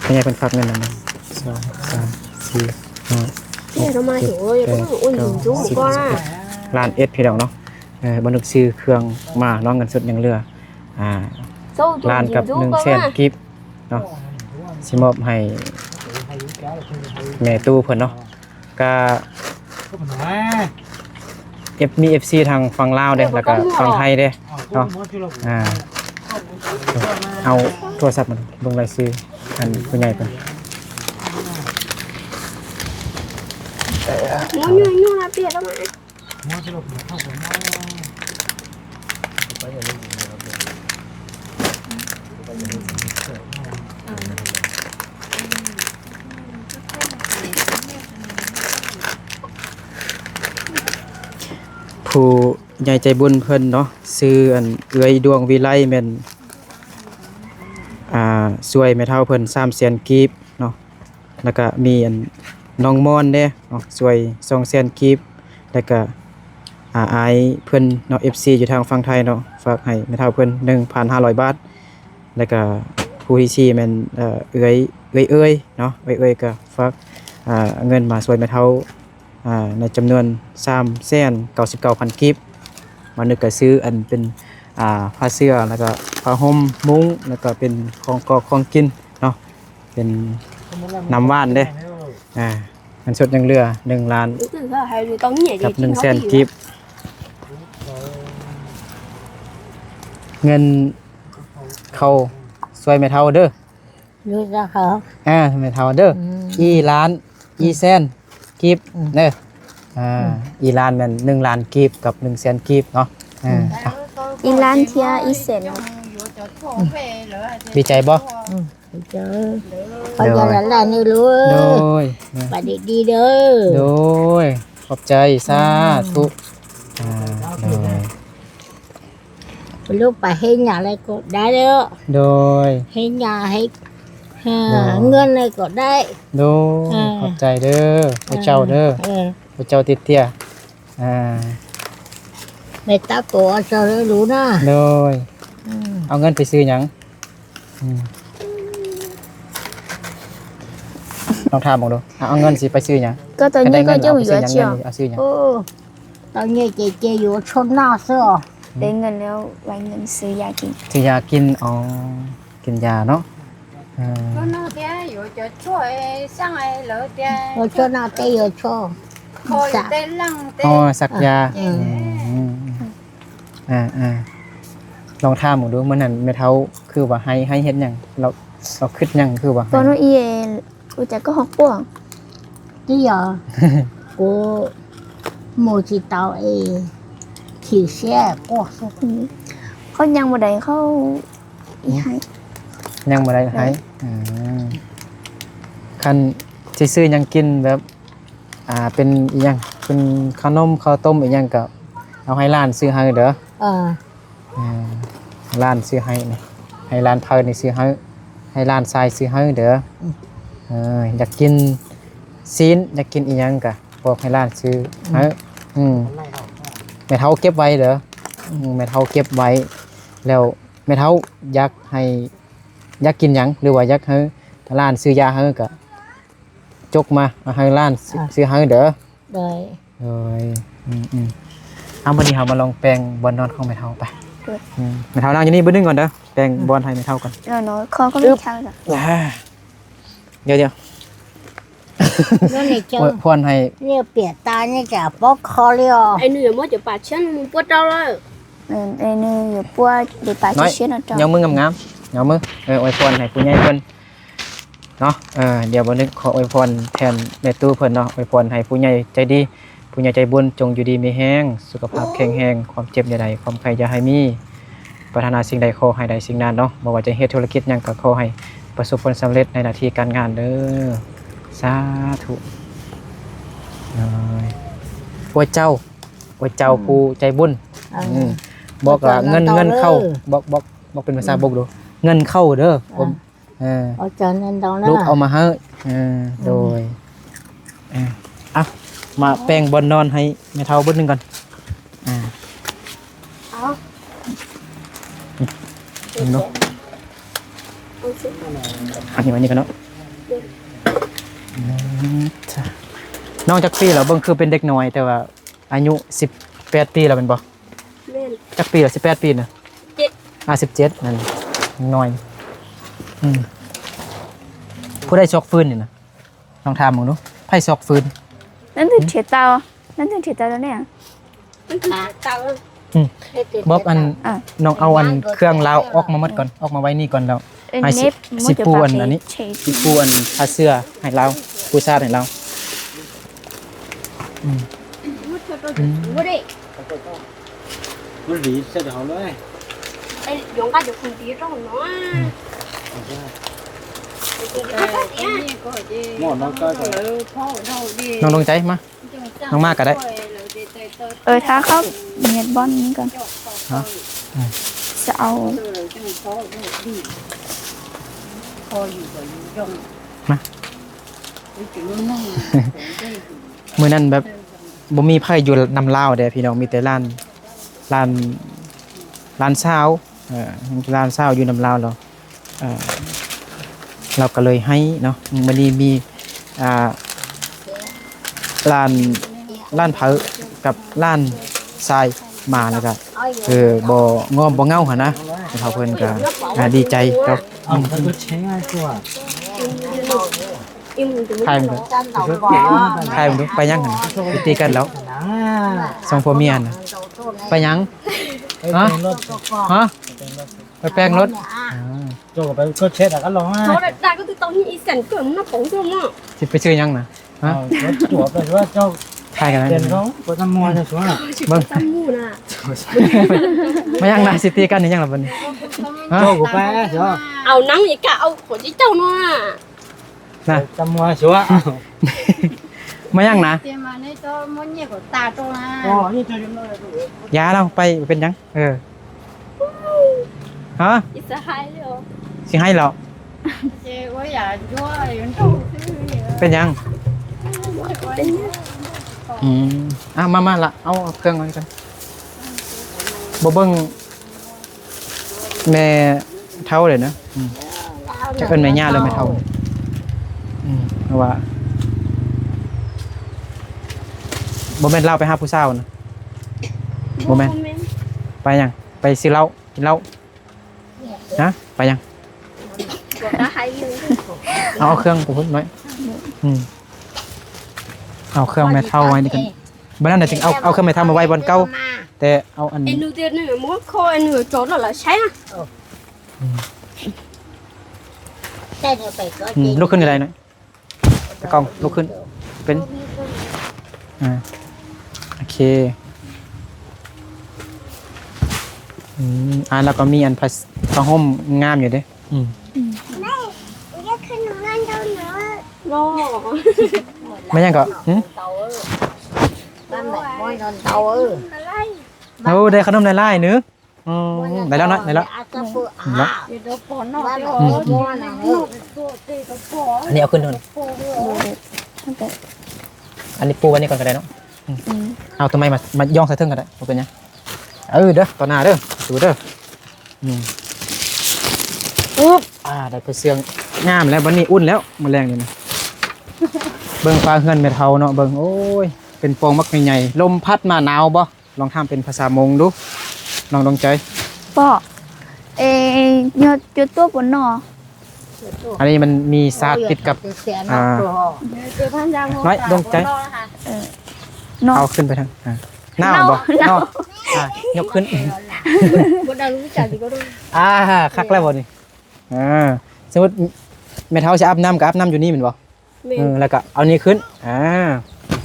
ພໍ່ໃຫຍ່ເພິ່ນຝາກເງິນນຳ ໜຶ່ງ ສອງ ສາມ ສີ່ ຫ້າ ຫົກ ເຈັດ ແປດ ເກົ້າ ສິບ ສິບເອັດ ລ້ານເອັດ ພີ່ນ້ອງເນາະ. ເອີ ບັນທຶກຊື່ເຄື່ອງມາເນາະ ເງິນສົດຍັງເຫຼືອ ອ່າ ລ້ານກັບໜຶ່ງແສນກີບເນາະ ຊິມອບໃຫ້ແມ່ຕູ້ເພິ່ນເນາະ. ກະ ເອັຟ ມີ ເອັຟ ຊີ ທາງຝັ່ງລາວເດ້ ແລ້ວກະຝັ່ງໄທເດ້ເນາະ. ອ່າ ເອົາໂທລະສັບມາເບິ່ງລາຍຊື່ອັນຜູ້ໃຫຍ່ເພິ່ນ. ຜູ້ໃຫຍ່ໃຈບຸນເພິ່ນເນາະ ຊື່ອັນເອື້ອຍດວງວິໄລ ແມ່ນ ອ່າ ຊ່ວຍແມ່ເຖົ້າເພິ່ນສາມແສນກີບເນາະ. ແລ້ວກະມີອັນນ້ອງມອນເດ້ເນາະ ຊ່ວຍສອງແສນກີບ. ແລ້ວກະ ອາ ອ້າຍເພິ່ນເນາະ ເອັຟ ຊີ ຢູ່ທາງຝັ່ງໄທເນາະ ຝາກໃຫ້ແມ່ເຖົ້າເພິ່ນໜຶ່ງພັນຫ້າຮ້ອຍບາດ. ແລ້ວກະ ຜູ້ທີສີ່ແມ່ນ ເອີ ເອື້ອຍ ເອື້ອຍເອີຍເນາະ ເອື້ອຍເອີຍກໍຝາກ ອ່າ ເງິນມາຊ່ວຍແມ່ເຖົ້າ ອ່າ ໃນຈຳນວນສາມແສນເກົ້າສິບເກົ້າພັນກີບ ມານຶກກໍຊື້ອັນເປັນ ອ່າ ຜ້າເສື່ອ ແລ້ວກໍຜ້າຫົ່ມ ມຸ້ງ ແລ້ວກໍເປັນຂອງກອກຂອງກິນເນາະ ເປັນນ້ຳຫວານເດ້ ອ່າ ເງິນສົດຍັງເຫຼືອໜຶ່ງລ້ານກັບໜຶ່ງແສນກີບ ເງິນເຂົ້າຊ່ວຍແມ່ເຖົ້າເດີ ເດີເຈົ້າເຂົາ ອ່າ ແມ່ເຖົ້າເດີ ອືມ ອີ່ລ້ານ ອີ່ແສນກີບ ອືມ ເດີ ອ່າ ອືມ ອີ່ລ້ານແມ່ນໜຶ່ງລ້ານກີບກັບໜຶ່ງແສນກີບເນາະ ອ່າ ອືມ ອີ່ລ້ານເທື່ອອີ່ແສນ ອືມ ດີໃຈບໍ່? ອືມ ດີໃຈ ໂດຍ ຂໍໃຫ້ຫຼານໆນີ້ລູກ ໂດຍ ໄປດີໆເດີ ໂດຍ ຂອບໃຈ ສາທຸ ອືມ ອ່າ ໂດຍ ລູກໄປເຮັດຫຍັງແລ້ວກໍໄດ້ແລ້ວ ໂດຍ ເຮັດຫຍັງໃຫ້ ເອີ ໂດຍ ເງິນແລ້ວກໍໄດ້ ໂດຍ ເອີ ຂອບໃຈເດີ ເອີ ພະເຈົ້າເດີ ເອີ ພະເຈົ້າຕິດເຕຍ ອ່າ ແມ່ຕາໂຕເຈົ້າເດີລູກນະ ໂດຍ ອືມ ເອົາເງິນໄປຊື້ຫຍັງ? ອືມ ລອງຖາມເບິ່ງດູ ເອົາເງິນຊິໄປຊື້ຫຍັງ? ກໍຕອນນີ້ກໍຍັງບໍ່ຮູ້ຈັກ ເອົາຊື້ຫຍັງ? ໂອ້ ຕອນນີ້ເຈເຈຢູ່ຊົນນາເຊາະ ໄດ້ເງິນແລ້ວ ໄວ້ເງິນຊື້ຢາກິນ ຊື້ຢາກິນ ອໍ ກິນຢາເນາະ ເອີ ອໍ ສັກຢາ ອືມ ອ່າໆ ລອງຖາມເບິ່ງດູ ມື້ນັ້ນແມ່ເຖົ້າຄືວ່າໃຫ້ ໃຫ້ເຮັດຫຍັງ? ລາວ ລາວຄິດຫຍັງຄືວ່າໃຫ້? ເຂົາຍັງບໍ່ໄດ້ເຂົ້າ ອີ່ໃຫ້ ຍັງບໍ່ໄດ້ໃຫ້ ເອີ ອືມ ຄັນຊິຊື້ຫຍັງກິນແບບ ອ່າ ເປັນອີ່ຫຍັງ ເປັນຂະໜົມ ເຂົ້າຕົ້ມ ອີ່ຫຍັງກໍເອົາໃຫ້ຫຼານຊື້ໃຫ້ເດີ ເອີ ເອີ ຫຼານຊື້ໃຫ້ນີ້ ໃຫ້ຫຼານໃຜນີ້ຊື້ໃຫ້ ໃຫ້ຫຼານຊາຍຊື້ໃຫ້ເດີ ອືມ ເອີ ຢາກກິນຊີ້ນ ຢາກກິນອີ່ຫຍັງກໍບອກໃຫ້ຫຼານຊື້ໃຫ້ ອືມ ອືມ ແມ່ເຖົ້າເກັບໄວ້ເດີ ອືມ ແມ່ເຖົ້າເກັບໄວ້ ແລ້ວແມ່ເຖົ້າຢາກໃຫ້ ຢາກກິນຫຍັງ ຫຼືວ່າຢາກໃຫ້ຫຼານຊື້ຢາໃຫ້ກໍ ຈົກມາ ມາໃຫ້ຫຼານ ອ່າ ຊື້ໃຫ້ເດີ ໂດຍ ໂດຍ ອືມໆ ເອົາ ມື້ນີ້ເຮົາມາລອງແປງບ່ອນນອນຂອງແມ່ເຖົ້າໄປ ໂດຍ ອືມ ແມ່ເຖົ້ານັ່ງຢູ່ນີ້ບຶດໜຶ່ງກ່ອນເດີ ແປງບ່ອນໃຫ້ແມ່ເຖົ້າກ່ອນ ນອນ ນອນ ຂໍກໍມີເຖົ້າ ອ່າ ດຽວໆ ອວຍພອນໃຫ້ ຍອງມືງາມໆ ຍອງມືໃຫ້ຜູ້ໃຫຍ່ເພິ່ນ ເນາະ ເອີ ດຽວບ່າວນຶກຂໍອວຍພອນແທນແມ່ຕູ້ເພິ່ນເນາະ ອວຍພອນໃຫ້ຜູ້ໃຫຍ່ໃຈດີ ຜູ້ໃຫຍ່ໃຈບຸນ ຈົ່ງຢູ່ດີມີແຮງ ສຸຂະພາບແຂງແຮງ ຄວາມເຈັບຢ່າໄດ້ ຄວາມໄຂ້ຢ່າໃຫ້ມີ ປາດຖະໜາສິ່ງໃດຂໍໃຫ້ໄດ້ສິ່ງນັ້ນເນາະ ບໍ່ວ່າຈະເຮັດທຸລະກິດຫຍັງກໍຂໍໃຫ້ປະສົບຜົນສຳເລັດໃນໜ້າທີ່ການງານເດີ ສາທຸ ໂອ້ຍ ໂອ້ຍເຈົ້າ ໂອ້ຍເຈົ້າ ອືມ ຜູ້ໃຈບຸນ ເອີ ອືມ ບອກວ່າເງິນ ເງິນເຂົ້າ ບອກ ບອກ ບອກເປັນພາສາບົກດູ ເງິນເຂົ້າເດີ ເອີ ລູກເອົາມາໃຫ້ ເອີ ອືມ ໂດຍ ເອີ ເອົາ ມາແປງບ່ອນນອນໃຫ້ແມ່ເຖົ້າບຶດໜຶ່ງກ່ອນ ເອີ ເອົາ ເບິ່ງດູ ອັນນີ້ ອັນນີ້ກ່ອນເນາະ ອືມ ນ້ອງຈັກປີແລ້ວ? ເບິ່ງຄືເປັນເດັກນ້ອຍ ແຕ່ວ່າອາຍຸສິບແປດປີແລ້ວແມ່ນບໍ່? ແມ່ນ ຈັກປີລະ? ສິບແປດປີນະ ເຈັດ ອ່າ ສິບເຈັດນັ້ນ ຍັງນ້ອຍ ອືມ ຜູ້ໃດຊອກຟືນນີ້ນະ ລອງຖາມເບິ່ງດູ ໃຜຊອກຟືນ? ນັ້ນຖືກເທເຕົາ ນັ້ນຖືກເທເຕົາແລ້ວເນຍ ມັນຖືກເທເຕົາ ອືມ ບອກອັນ ອ່າ ນ້ອງເອົາອັນເຄື່ອງລາວອອກມາໝົດກ່ອນ ອອກມາໄວ້ນີ້ກ່ອນແລ້ວ ເອີ ໃຫ້ຊິ ຊິປູອັນ ອັນນີ້ ຊິປູອັນຜ້າເສື່ອໃຫ້ລາວ ປູຊາດໃຫ້ລາວ ອືມ ອືມ ມັນດີເສັດເຮົາເລີຍ ອືມ ນ້ອງດວງໃຈມາ ນ້ອງມາກໍໄດ້ ເອີ ຖ້າເຂົາເຮັດບ່ອນນີ້ກ່ອນ ຮະ ອືມ ຈະເອົາ ມາ ມື້ນັ້ນແບບບໍ່ມີໃຜຢູ່ນຳລາວເດ້ພີ່ນ້ອງ ມີແຕ່ຫຼານ ຫຼານ ຫຼານສາວ ເອີ ຫຼານສາວຢູ່ນຳລາວ ແລ້ວ ເອີ ລາວກໍເລີຍໃຫ້ເນາະ. ມື້ນີ້ມີ ອ່າ ຫຼານ ຫຼານໃຜກັບຫຼານຊາຍມາ ແລ້ວກໍ ເອີ ບໍ່ງອມບໍ່ເຫງົາຫັ້ນນະ. ເຂົາເພິ່ນກໍ ອ່າ ດີໃຈເນາະ. ອືມ ຖ່າຍມັນເດີ ຖ່າຍມັນດູ ໄປຫຍັງຫັ້ນນະ? ໄປຕີກັນແລ້ວ ສອງຜົວເມຍຫັ້ນນະ. ໄປຫຍັງ? ຮະ? ຮະ? ໄປແປງລົດ. ອ່າ ໂຈກໍໄປຊົດເຊັດກັນລອງ ໂຈໄດ້ກໍຄືຕ້ອງມີອີແສນເກີດມັນນະ ຂອງໂຈເນາະ. ຊິໄປຊື້ຫຍັງນະ? ຮະ? ເອົາຕົວໄປວ່າເຈົ້າ ຖ່າຍກັນນະ ເປັນຂອງບໍ່ຕຳມົວຊະ ເບິ່ງຕຳໝູນະ. ມາຫຍັງນະ ຊິຕີກັນອີຫຍັງລະບັດນີ້? ຮະ? ໂຈກໍໄປຊະ ເອົາໜັງອີກກະເອົາຂອງເຈົ້າເນາະ. ນະ ຕຳມົວຊະ ມາຫຍັງນະ? ເຕມາໃນໂຕມົນເຍກຕາໂຕນະ ຢ່າລະ ໄປ ເປັນຫຍັງ? ເອີ ຮະ? ຊິໃຫ້ເລາະ? ເປັນຫຍັງ? ອືມ ອ່ະ ມາ ມາລະ ເອົາ ເອົາເຄື່ອງມາກ່ອນ. ບໍ່ເບິ່ງ ແມ່ເຖົ້າເດ້ນະ. ອືມ ຈັກເອີ້ນແມ່ຍ່າ ຫຼື ແມ່ເຖົ້າ. ອືມ ເພາະວ່າບໍ່ແມ່ນລາວໄປຫາຜູ້ສາວນະ? ບໍ່ແມ່ນ. ບໍ່ແມ່ນ. ໄປຫຍັງ? ໄປຊື້ເຫຼົ້າ ກິນເຫຼົ້າ. ຮະ? ໄປຫຍັງ? ເອົາ ເອົາເຄື່ອງໄປພຸ້ນໜ້ອຍ. ອືມ ເອົາເຄື່ອງແມ່ເຖົ້າໄວ້ນີ້ກ່ອນ. ບັດນັ້ນນະຈຶ່ງເອົາ ເອົາເຄື່ອງແມ່ເຖົ້າມາໄວ້ບ່ອນເກົ່າ ແຕ່ເອົາອັນ ເອັນດູເດນນີ້ ມັນກໍເອັນດູຈອດແລ້ວລະໃຊ້ນະ. ອືມ ລຸກຂຶ້ນກໍໄດ້ນະ ຕາກ້ອງ ລຸກຂຶ້ນ ເປັນ ອ່າ ໂອເຄ. ອືມ ອ່າ ແລ້ວກໍມີອັນຜ້າ ຜ້າຫົ່ມງາມຢູ່ເດ້. ອືມ ອືມ ແມ່ຢາກຂຶ້ນນອນເດີເນາະ. ແມ່ຫຍັງເກາະ? ຫື? ໂອ້ ໄດ້ຂະໜົມຫຼາຍໆເນີ. ອືມ ໄດ້ແລ້ວເນາະ ໄດ້ແລ້ວ. ອືມ ອັນນີ້ເອົາຂຶ້ນເດີ. ອັນນີ້ປູໄວ້ນີ້ກ່ອນກໍໄດ້ເນາະ. ອືມ ອືມ ເອົາໂຕໃໝ່ມາ ມາຢ່ອງໃສ່ເທິງກໍໄດ້ ບໍ່ເປັນຫຍັງ. ເອີ ເດີ ຕໍ່ໜ້າເດີ ປະຕູເດີ. ອືມ ອຶບ ອ່າ ໄດ້ຜ້າເຊື່ອງງາມແລ້ວ. ບັດນີ້ອຸ່ນແລ້ວ ມື້ແລງນີ້ນະ. ເບິ່ງຝາເຮືອນແມ່ເຖົ້າເນາະ ເບິ່ງ ໂອ້ຍ ເປັນປ່ອງບັກໃຫຍ່ໆ. ລົມພັດມາໜາວບໍ່? ລອງຖາມເປັນພາສາມົ້ງດູ ນ້ອງດວງໃຈ. ປໍ ເອ ຍອດ ຍອດຕົວປົນນໍ. ອັນນີ້ມັນມີສາດຕິດກັບ ໂອ້ຍ ອ່າ ນ້ອຍດວງໃຈ. ເອີ ເອົາຂຶ້ນໄປທາງ ອ່າ ໜາວບໍ່? ໜາວ ໜາວ ອ່າ ຍົກຂຶ້ນ. ອ່າ ຄັກແລ້ວບໍ່ນີ້? ອ່າ ສົມມຸດແມ່ເຖົ້າຊິອາບນ້ຳກໍອາບນ້ຳຢູ່ນີ້ແມ່ນບໍ່? ແມ່ນ ເອີ ແລ້ວກໍເອົານີ້ຂຶ້ນ. ອ່າ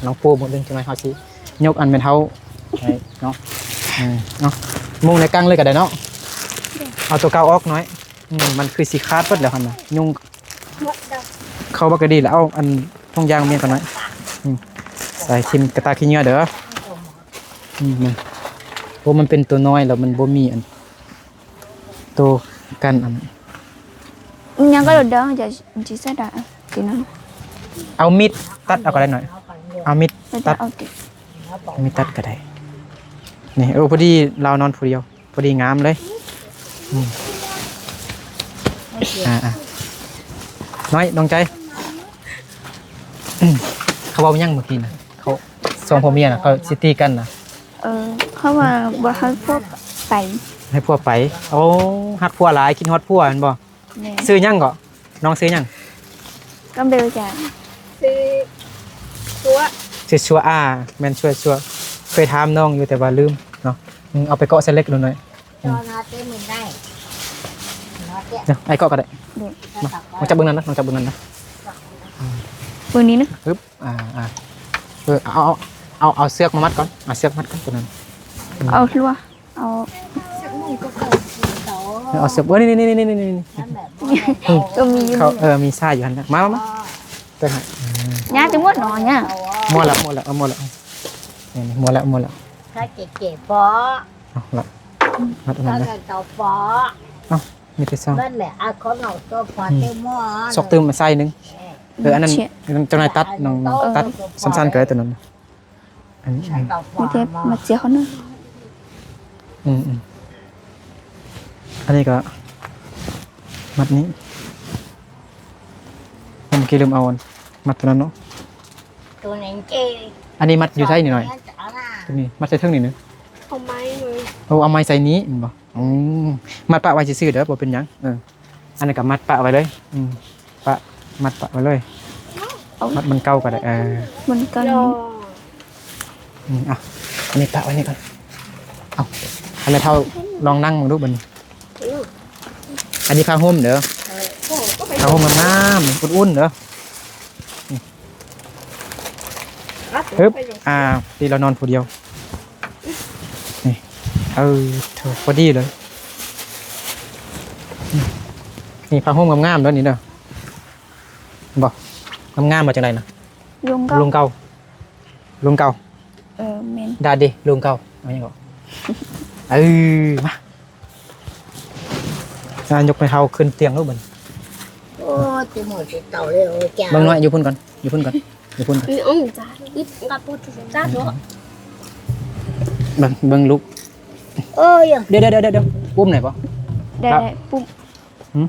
ນ້ອງປູໝົດເລີຍ. ຈັກໜ້ອຍເຮົາຊິຍົກອັນແມ່ນເຮົາໃຫ້ເນາະ. ເອີ ເອົາມຸງໃນກາງເລີຍກໍໄດ້ເນາະ. ເອົາຕົວເກົ່າອອກໜ້ອຍ. ອືມ ມັນຄືຊິຂາດເບິດແລ້ວຫັ້ນນະ ຍຸງເຂົ້າບັກກະດີ. ແລ້ວເອົາອັນຖົງຢາງເມຍກ່ອນໜ້ອຍ. ອືມ ໃສ່ຖິ້ມກະຕ່າຂີ້ເຫຍື້ອເດີ. ອືມ ໂອ້ ມັນເປັນຕົວນ້ອຍແລ້ວມັນບໍ່ມີອັນ ໂຕກັນອັນ ຍັງກໍໂດດເດີ ຈະ ຈະໃສ່ໄດ້ ເອົາມີດຕັດເອົາກໍໄດ້ໜ້ອຍ. ເອົາມີດຕັດ ເອົາມີດຕັດກໍໄດ້. ນີ້ ໂອ້ ພໍດີລາວນອນຜູ້ດຽວ ພໍດີງາມເລີຍ. ອືມ ອ່າໆ ນ້ອຍດວງໃຈ. ອືມ ເຂົາເວົ້າຫຍັງມື້ກີ້ນະ? ເຂົາ ສອງຜົວເມຍນະ ເຂົາຊິຕີກັນນະ. ເອີ ເຂົາວ່າບໍ່ໃຫ້ຜົວໄປ ໃຫ້ຜົວໄປ. ໂອ້ ຮັກຜົວຫຼາຍ ຄິດຮອດຜົວແມ່ນບໍ່? ແມ່ນ. ຊື່ຫຍັງເກາະ? ນ້ອງຊື່ຫຍັງ? ກຳເບວຈ້າ. ຊື່ຊົ່ວ ຊື່ຊົ່ວ. ອ່າ ແມ່ນ ຊົ່ວໆ ເຄີຍຖາມນ້ອງຢູ່ແຕ່ວ່າລືມເນາະ. ອືມ ເອົາໄປເກາະໃສ່ເຫຼັກດູໜ້ອຍ. ອືມ ເນາະ ອ້າຍເກາະກໍໄດ້. ມາ ນ້ອງຈັບເບິ່ງນັ້ນນະ ນ້ອງຈັບເບິ່ງນັ້ນນະ. ເບິ່ງນີ້ນະ. ອຶບ ອ່າ ອ່າ ເອີ ເອົາ ເອົາ ເອົາ ເອົາເຊືອກມາມັດກ່ອນ ເອົາເຊືອກມັດກ່ອນຕົວນັ້ນ. ອືມ ເອົາລົວ ເອົາ ເອົາເຊືອກ ເອີ ນີ້ໆໆ ກໍມີຢູ່ ເຂົາ ເອີ ມີສາຍຢູ່ຫັ້ນນະ. ມາ ມາ ມາ ເອີ ຍ່າຈະໝົດເນາະ ຍ່າ. ໝົດແລ້ວ ໝົດແລ້ວ ເອົາໝົດແລ້ວ. ນີ້ໆ ໝົດແລ້ວ ໝົດແລ້ວ. ຖ້າເກັບໆ ພໍ ເອົາລະ ມັດອັນນັ້ນນະ. ເອົາ ມີແຕ່ຊອກ ນັ້ນແຫຼະ ເອົາຂອງເຮົາຕົວພໍ ອືມ ເຕັມໝໍ້ ຊອກຕື່ມມາໃສ່ໜຶ່ງ. ເອີ ອັນນັ້ນ ເອີ ອັນນັ້ນເຈົ້ານາຍຕັດ ນ້ອງ ເອີ ສັ້ນໆກໍໄດ້ຕົວນັ້ນ. ອັນນີ້ ມີແຕ່ມາເຈຍເຂົາໜຶ່ງ. ອືມໆ ອັນນີ້ກໍ ມັດນີ້ ເມື່ອກີ້ລືມເອົາອັນມັດຕົວນັ້ນເນາະ ໂຕນັ້ນເຈ້ ອັນນີ້ມັດຢູ່ໃສນີ້ໜ້ອຍ? ໂຕນີ້ມັດໃສ່ເທິງນີ້ນະ ເອົາໄມ້ເລີຍ ໂອ້ ເອົາໄມ້ໃສ່ນີ້ແມ່ນບໍ່? ອືມ ມັດປະໄວ້ຊື່ໆເດີ ບໍ່ເປັນຫຍັງ ເອີ ອັນນັ້ນກໍມັດປະໄວ້ເລີຍ ອືມ ປະ ມັດປະໄວ້ເລີຍ ມັດມັນເກົ່າກໍໄດ້ ເອີ ມັນກັນ ອືມ ເອົາ ອັນນີ້ປະໄວ້ນີ້ກ່ອນ ເອົາ ໃຫ້ແມ່ເຖົ້າລອງນັ່ງເບິ່ງດູບັດນີ້ ອັນນີ້ຜ້າຫົ່ມເດີ ຜ້າຫົ່ມງາມໆ ອຸ່ນໆເດີ ອຶບ ອ່າ ທີ່ລາວນອນຜູ້ດຽວ ນີ້ ເອີ ໂທ້ ພໍດີເລີຍ ນີ້ ນີ້ຜ້າຫົ່ມງາມໆເດີນີ້ເດີ ເຫັນບໍ່? ງາມໆວ່າຈັ່ງໃດນະ? ລຸງເກົ່າ ລຸງເກົ່າ ລຸງເກົ່າ ເອີ ແມ່ນ ດາດເດ ລຸງເກົ່າ ເອົາຫຍັງເກາະ ເອີ ມາ ອ່າ ຍົກໃຫ້ເຮົາຂຶ້ນຕຽງລູກບັດນີ້ ໂອ້ ຕິໝົດຊິເຕົາເລີຍ ໂອ້ ເບິ່ງໜ້ອຍ ຢູ່ພຸ້ນກ່ອນ ຢູ່ພຸ້ນກ່ອນ ຢູ່ພຸ້ນກ່ອນ ອືມ ອືມ ເບິ່ງ ເບິ່ງລູກ ໂອ້ຍ ດຽວໆໆໆ ອຸ້ມໄດ້ບໍ່? ໄດ້ ໄດ້ ປຸ້ມ ຫືມ?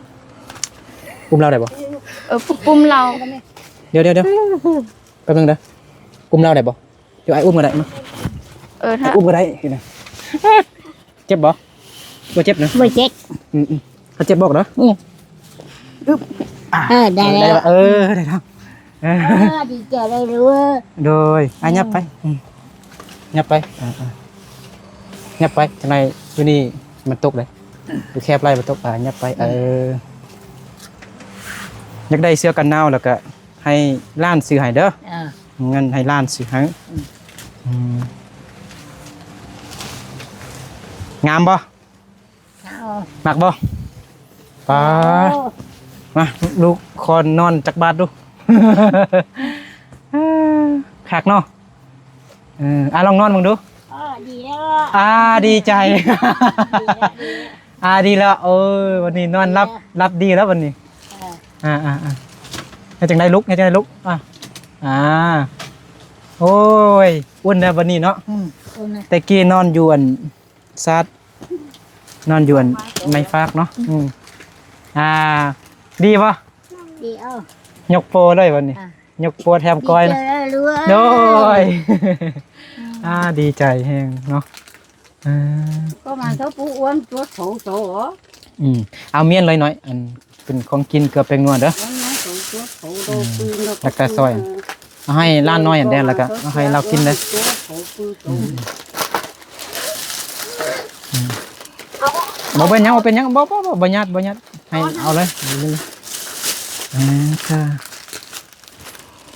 ອຸ້ມລາວໄດ້ບໍ່? ເອີ ປຸ້ມລາວ ດຽວໆໆ ແປັບໜຶ່ງເດີ ອຸ້ມລາວໄດ້ບໍ່? ດຽວອ້າຍອຸ້ມກໍໄດ້ ມາ ເອີ ຖ້າ ອ້າຍອຸ້ມກໍໄດ້ ເຈັບບໍ່? ບໍ່ເຈັບນະ ບໍ່ເຈັບ ອືມໆ ຖ້າເຈັບບອກເດີ ອືມ ອຶບ ອ່າ ເອີ ໄດ້ແລ້ວ ໄດ້ແລ້ວ ເອີ ໄດ້ແລ້ວ ເອີ ດີໃຈໄດ້ເລີຍ ໂດຍ ອ່າ ຫຍັບໄປ ອືມ ຫຍັບໄປ ອ່າໆ ຫຍັບໄປ ຈັ່ງໃດຢູ່ນີ້ມັນຕົກເດ້ ຢູ່ແຄບໄລ່ມັນຕົກ ອ່າ ຫຍັບໄປ ອືມ ເອີ ຢາກໄດ້ເສື້ອກັນໜາວ ແລ້ວກະໃຫ້ຫຼານຊື້ໃຫ້ເດີ ເອີ ເງິນໃຫ້ຫຼານຊື້ໃຫ້ ອືມ ອືມ ງາມບໍ່? ເອົາ ມັກບໍ່? ປາ ໂອ້ ມາ ລູກຂໍນອນຈັກບາດດູ ຄັກເນາະ ເອີ ອ່າ ລອງນອນເບິ່ງດູ ອໍ ດີແລ້ວ ອ່າ ດີໃຈ ດີແລ້ວ ດີແລ້ວ ອ່າ ດີແລ້ວ ເອີ ວັນນີ້ນອນຫຼັບ ດີແລ້ວ ຫຼັບດີແລ້ວວັນນີ້ ເອີ ອ່າໆໆ ເຮັດຈັ່ງໃດລູກ ເຮັດຈັ່ງໃດລູກ ອ່າ ອ່າ ໂອ້ຍ ອຸ່ນແລ້ວບັດນີ້ເນາະ ອືມ ແຕ່ກີ້ນອນຢູ່ອັນ ຊາດ ນອນຢູ່ອັນໄມ້ຟາກເນາະ ອືມ ອ່າ ດີບໍ່? ດີເອົາ ຍົກໂປເລີຍບັດນີ້ ອ່າ ຍົກໂປແຖມກ້ອຍນະ ດີເຈີເລີຍ ໂດຍ ອືມ ອ່າ ດີໃຈແຮງເນາະ ເອີ ກໍມາເຈົ້າປູອ້ວນຕົວໂຕໂຕ ອືມ ເອົາມ້ຽນເລີຍໜ້ອຍ ອັນ ເປັນຂອງກິນເກືອແປ້ງນົວເດີ ແລ້ວກໍຊອຍ ເອົາໃຫ້ຫຼານນ້ອຍອັນແດງ ແລ້ວກໍເອົາໃຫ້ລາວກິນເດີ ອືມ ອືມ ບໍ່ເປັນຫຍັງ ບໍ່ເປັນຫຍັງ ບໍ່ ບໍ່ ບໍ່ ບໍ່ຍາດ ບໍ່ຍາດ ໃຫ້ເອົາເລີຍ ເອົາເລີຍ ເອີ ເຈົ້າ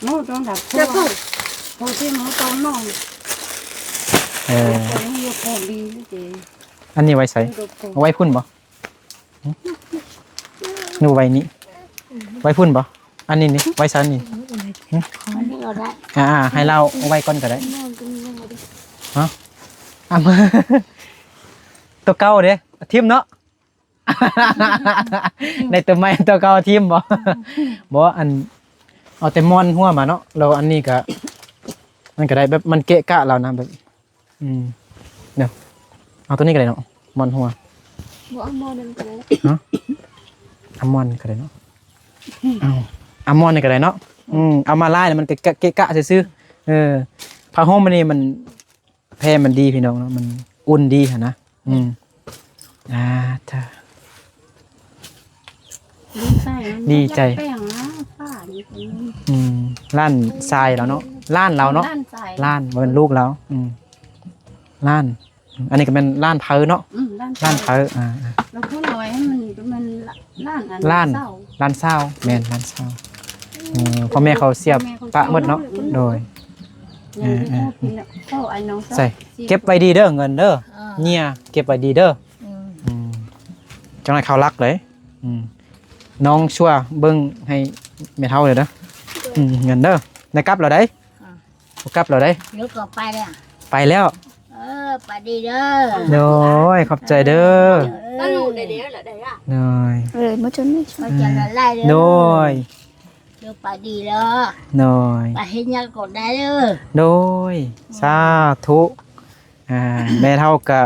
ໝູຕ້ອງດັບຄົວ ເຈົ້າ ຄົວທີ່ໝູຕ້ອງນອນ ເອີ ຄົວນີ້ຢູ່ຄົວດີເດ ອັນນີ້ໄວ້ໃສ? ເອົາໄວ້ພຸ້ນບໍ່? ໜູໄວ້ນີ້ ໄວ້ພຸ້ນບໍ່? ອັນນີ້ນີ້ ໄວ້ຊັ້ນນີ້ ຫື? ອັນນີ້ກໍໄດ້ ອ່າໆ ໃຫ້ລາວເອົາໄວ້ກ່ອນກໍໄດ້ ເນາະ ເອົາ ຕົວເກົ່າເດ້ ຖິ້ມເນາະ ໄດ້ຕົວໃໝ່ ຕົວເກົ່າຖິ້ມບໍ່? ບໍ່ ອັນ ເອົາແຕ່ໝອນຫົວມາເນາະ ແລ້ວອັນນີ້ກໍ ມັນກໍໄດ້ ແບບມັນເກະກະລາວນະ ແບບ ອືມ ເນາະ ເອົາຕົວນີ້ກໍໄດ້ເນາະ ໝອນຫົວ ບໍ່ເອົາໝອນນັ້ນກໍໄດ້ ເນາະ ເອົາໝອນນີ້ກໍໄດ້ເນາະ ເອົາ ເອົາໝອນນີ້ກໍໄດ້ເນາະ ອືມ ເອົາມາຫຼາຍແລ້ວມັນກະ ກະ ເກະກະຊື່ໆ ເອີ ຜ້າຫົ່ມອັນນີ້ມັນ ແພມັນດີພີ່ນ້ອງເນາະ ມັນອຸ່ນດີຫັ້ນນະ ອືມ ອ່າ ດີໃຈ ດີໃຈ ແປ້ງນະ ປ້ານີ້ ອືມ ຫຼານຊາຍລາວເນາະ ຫຼານລາວເນາະ ຫຼານຊາຍ ຫຼານ ບໍ່ແມ່ນລູກລາວ ອືມ ຫຼານ ອັນນີ້ກໍແມ່ນຫຼານໃຜເນາະ ອືມ ຫຼານໃຜ ຫຼານໃຜ ອ່າໆ ແລ້ວຜູ້ນ້ອຍມັນ ມັນຫຼານອັນ ຫຼານຊາວ ຫຼານຊາວ ແມ່ນ ຫຼານຊາວ ອືມ ເອີ ພໍ່ແມ່ເຂົາເສຍປະໝົດເນາະ ໂດຍ ເອີໆ ໃສ່ ເກັບໄວ້ດີເດີ ເງິນເດີ ອ່າ ເຍຍ ເກັບໄວ້ດີເດີ ອືມ ອືມ ຈັກໜ້ອຍເຂົາລັກເລີຍ ອືມ ນ້ອງຊ່ວຍເບິ່ງໃຫ້ແມ່ເຖົ້າເດີເດີ ອືມ ເງິນເດີ ໄດ້ກັບແລ້ວໃດ ອ່າ ບໍ່ກັບແລ້ວໃດ ເດີ ກໍໄປແລ້ວ ໄປແລ້ວ ເອີ ໄປດີເດີ ໂດຍ ຂອບໃຈເດີ ເອີ ໂດຍ ເອີ ມາຈົນນີ້ ໂດຍ ເດີ ໄປດີເດີ ໂດຍ ໄປເຮັດຫຍັງກໍໄດ້ເດີ ໂດຍ ສາທຸ ອ່າ ແມ່ເຖົ້າກະ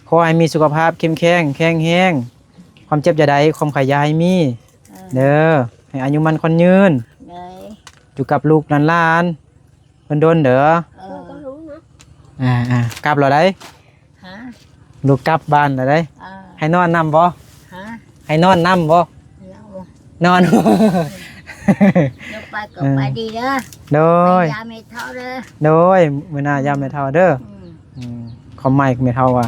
ຂໍໃຫ້ມີສຸຂະພາບເຂັ້ມແຂງ ແຂງແຮງ ຄວາມເຈັບຢ່າໄດ້ ຄວາມໄຂ້ຢ່າໃຫ້ມີ ເອີ ເດີ ໃຫ້ອາຍຸໝັ້ນຂວັນຍືນ ໂດຍ ຢູ່ກັບລູກຫຼານໆ ດົນໆ ເດີ ເອີ ອ່າໆ ກັບແລ້ວໃດ ຮະ ລູກກັບບ້ານແລ້ວໃດ ເອີ ໃຫ້ນອນນຳບໍ່ ຮະ ໃຫ້ນອນນຳບໍ່ ນອນ ໄປກໍໄປດີເດີ ໂດຍ ໄປຢາມແມ່ເຖົ້າເດີ ໂດຍ ມື້ໜ້າຢາມແມ່ເຖົ້າເດີ ອືມ ອືມ ຄວາມໝາຍແມ່ເຖົ້າວ່າ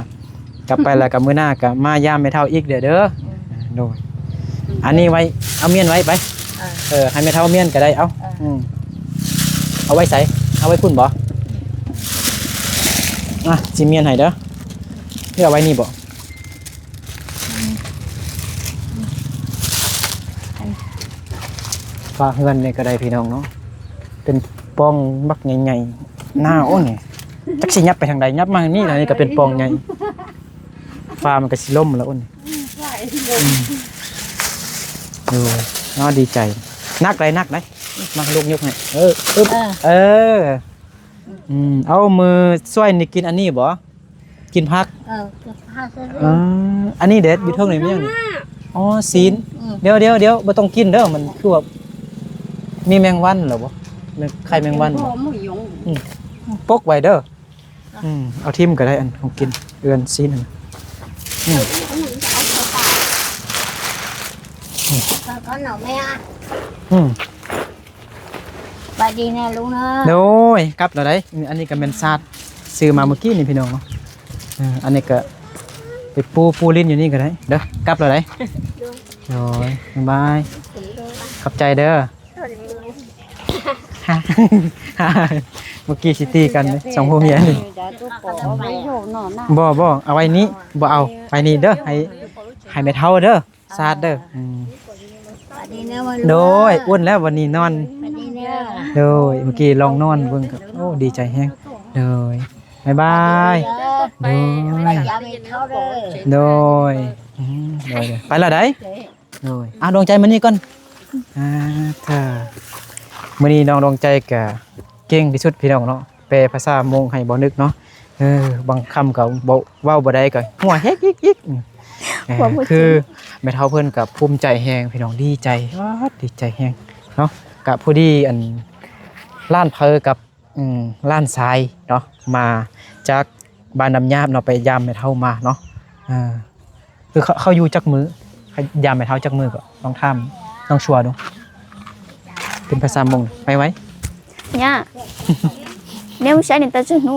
ກັບໄປແລ້ວກໍມື້ໜ້າກໍມາຢາມແມ່ເຖົ້າອີກເດີ ເດີ ອືມ ໂດຍ ອັນນີ້ໄວ້ ເອົາມ້ຽນໄວ້ໄປ ເອີ ເອີ ໃຫ້ແມ່ເຖົ້າມ້ຽນກໍໄດ້ ເອົາ ເອີ ອືມ ເອົາໄວ້ໃສ ເອົາໄວ້ພຸ້ນບໍ່ ອ່ະ ຊິມ້ຽນໃຫ້ເດີ ຫຼືເອົາໄວ້ນີ້ບໍ່ ຝາເຮືອນນີ້ກໍໄດ້ພີ່ນ້ອງເນາະ ເປັນປ່ອງບັກໃຫຍ່ໆ ໜາວ ໂອ້ ນີ້ ຈັກຊິຫຍັບໄປທາງໃດ ຫຍັບມາທາງນີ້ລະ ນີ້ກໍເປັນປ່ອງໃຫຍ່ ຟ້າມັນກໍຊິລົມແລ້ວ ໂອ້ ນີ້ ອືມ ໂອ້ ເນາະ ດີໃຈ ໜັກໄດ໋ ໜັກໄດ໋ ມາລູກຍົກໃຫ້ ເອີ ອຶບ ເອີ ເອີ ອືມ ເອົາ ມື້ຊ່ວຍນີ້ກິນອັນນີ້ບໍ່? ກິນຜັກ ເອີ ກິນຜັກ ເອີ ອັນນີ້ເດັດ ຢູ່ເທິງນີ້ແມ່ນຫຍັງນີ້? ອໍ ຊີ້ນ ອືມ ດຽວໆໆ ບໍ່ຕ້ອງກິນເດີ ມັນຄືວ່າມີແມງວັນແລ້ວບໍ່? ແມ່ນໄຂ່ແມງວັນບໍ່? ອືມ ປົກໄວ້ເດີ ອືມ ເອົາຖິ້ມກໍໄດ້ ອັນຂອງກິນ ເອື້ອນຊີ້ນນັ້ນ ອືມ ອືມ ສະບາຍດີນະລຸງເນາະ ໂດຍ ກັບແລ້ວໃດ໋ ອັນນີ້ກໍແມ່ນຊາດ ຊື້ມາມື້ກີ້ນີ້ພີ່ນ້ອງເນາະ ເອີ ອັນນີ້ກໍໄປປູ ປູຫຼິ້ນຢູ່ນີ້ກໍໄດ້ເດີ ກັບແລ້ວໃດ໋ ໂດຍ ບາຍບາຍ ຂອບໃຈເດີ ມື້ກີ້ຊິຕີກັນເດ້ ສອງຜົວເມຍນີ້ ບໍ່ ບໍ່ ເອົາໄວ້ນີ້ ບໍ່ເອົາ ໄວ້ນີ້ເດີ ໃຫ້ ໃຫ້ແມ່ເຖົ້າເດີ ສາດເດີ ອືມ ໂດຍ ອຸ່ນແລ້ວວັນນີ້ນອນ ໂດຍ ມື້ກີ້ລອງນອນເບິ່ງກໍ ໂອ້ ດີໃຈແຮງ ໂດຍ ບາຍບາຍ ໂດຍ ໂດຍ ອືມ ໂດຍ ໂດຍ ໄປລະໃດ໋ ໂດຍ ອ່າ ດວງໃຈມານີ້ກ່ອນ ອ່າ ເອີ ມື້ນີ້ນ້ອງດວງໃຈກະເກັ່ງທີ່ສຸດພີ່ນ້ອງເນາະ ແປພາສາມົ້ງໃຫ້ບໍ່ນຶກເນາະ ເອີ ບາງຄຳກໍບໍ່ ເວົ້າບໍ່ໄດ້ກໍຫົວເຮັກອີກໆ ເອີ ຄືແມ່ເຖົ້າເພິ່ນກໍພູມໃຈແຮງພີ່ນ້ອງ ດີໃຈ ອາ ດີໃຈແຮງເນາະ ກະພໍດີ ອັນ ຫຼານເພີກັບ ອືມ ຫຼານຊາຍເນາະ ມາຈາກບ້ານນ້ຳຫຍາບເນາະ ໄປຢາມແມ່ເຖົ້າມາເນາະ ເອີ ຄືເຂົາ ເຂົາຢູ່ຈັກມື້ ຢາມແມ່ເຖົ້າຈັກມື້ກໍ ລອງຖາມນ້ອງຊົວດູ ເປັນພາສາມົ້ງ ໄປໄວ ຍາ ແນວໃຊ້ນີ້ແຕ່ຈະຮູ້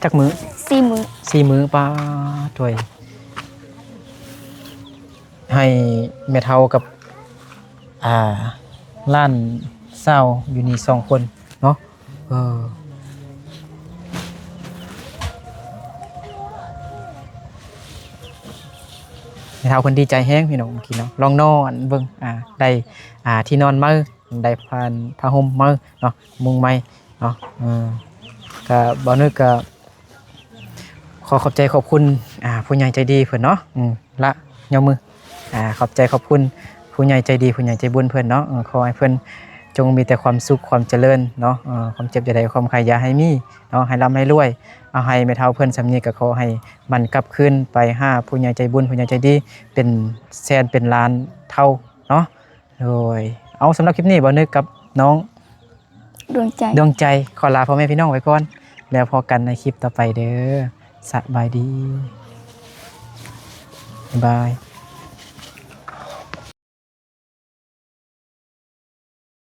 ຈັກມື້ ສີ່ມື້ ສີ່ມື້ ປາດໂທ້ຍ ໃຫ້ແມ່ເຖົ້າກັບ ອ່າ ຫຼານສາວຢູ່ນີ້ສອງຄົນເນາະ ເອີ ແມ່ເຖົ້າເພິ່ນດີໃຈແຮງພີ່ນ້ອງ ເມື່ອກີ້ເນາະ ລອງນອນເບິ່ງ ອ່າ ໄດ້ ອ່າ ທີ່ນອນໃໝ່ ໄດ້ຜ້າ ຜ້າຫົ່ມໃໝ່ເນາະ ມຸ້ງໃໝ່ເນາະ ເອີ ກະ ບ່າວນຶກກະ ຂໍຂອບໃຈຂອບຄຸນ ອ່າ ຜູ້ໃຫຍ່ໃຈດີເພິ່ນເນາະ ອືມ ລະຍົກມື ອ່າ ຂອບໃຈຂອບຄຸນຜູ້ໃຫຍ່ໃຈດີ ຜູ້ໃຫຍ່ໃຈບຸນເພິ່ນເນາະ ເອີ ຂໍໃຫ້ເພິ່ນຈົ່ງມີແຕ່ຄວາມສຸກຄວາມຈະເລີນເນາະ ເອີ ຄວາມເຈັບຢ່າໄດ້ ຄວາມໄຂ້ຢ່າໃຫ້ມີເນາະ ໃຫ້ລ່ຳໃຫ້ລວຍ ເອົາໃຫ້ແມ່ເຖົ້າເພິ່ນສ່ຳນີ້ກໍຂໍໃຫ້ມັນກັບຄືນໄປຫາຜູ້ໃຫຍ່ໃຈບຸນ ຜູ້ໃຫຍ່ໃຈດີ ເປັນແສນເປັນລ້ານເທົ່າເນາະ ໂດຍ ເອົາ ສຳລັບຄລິບນີ້ ບ່າວນຶກກັບນ້ອງ ດວງໃຈ ດວງໃຈ ຂໍລາພໍ່ແມ່ພີ່ນ້ອງໄວ້ກ່ອນ ແລ້ວພໍ້ກັນໃນຄລິບຕໍ່ໄປເດີ ສະບາຍດີ ບາຍບາຍ.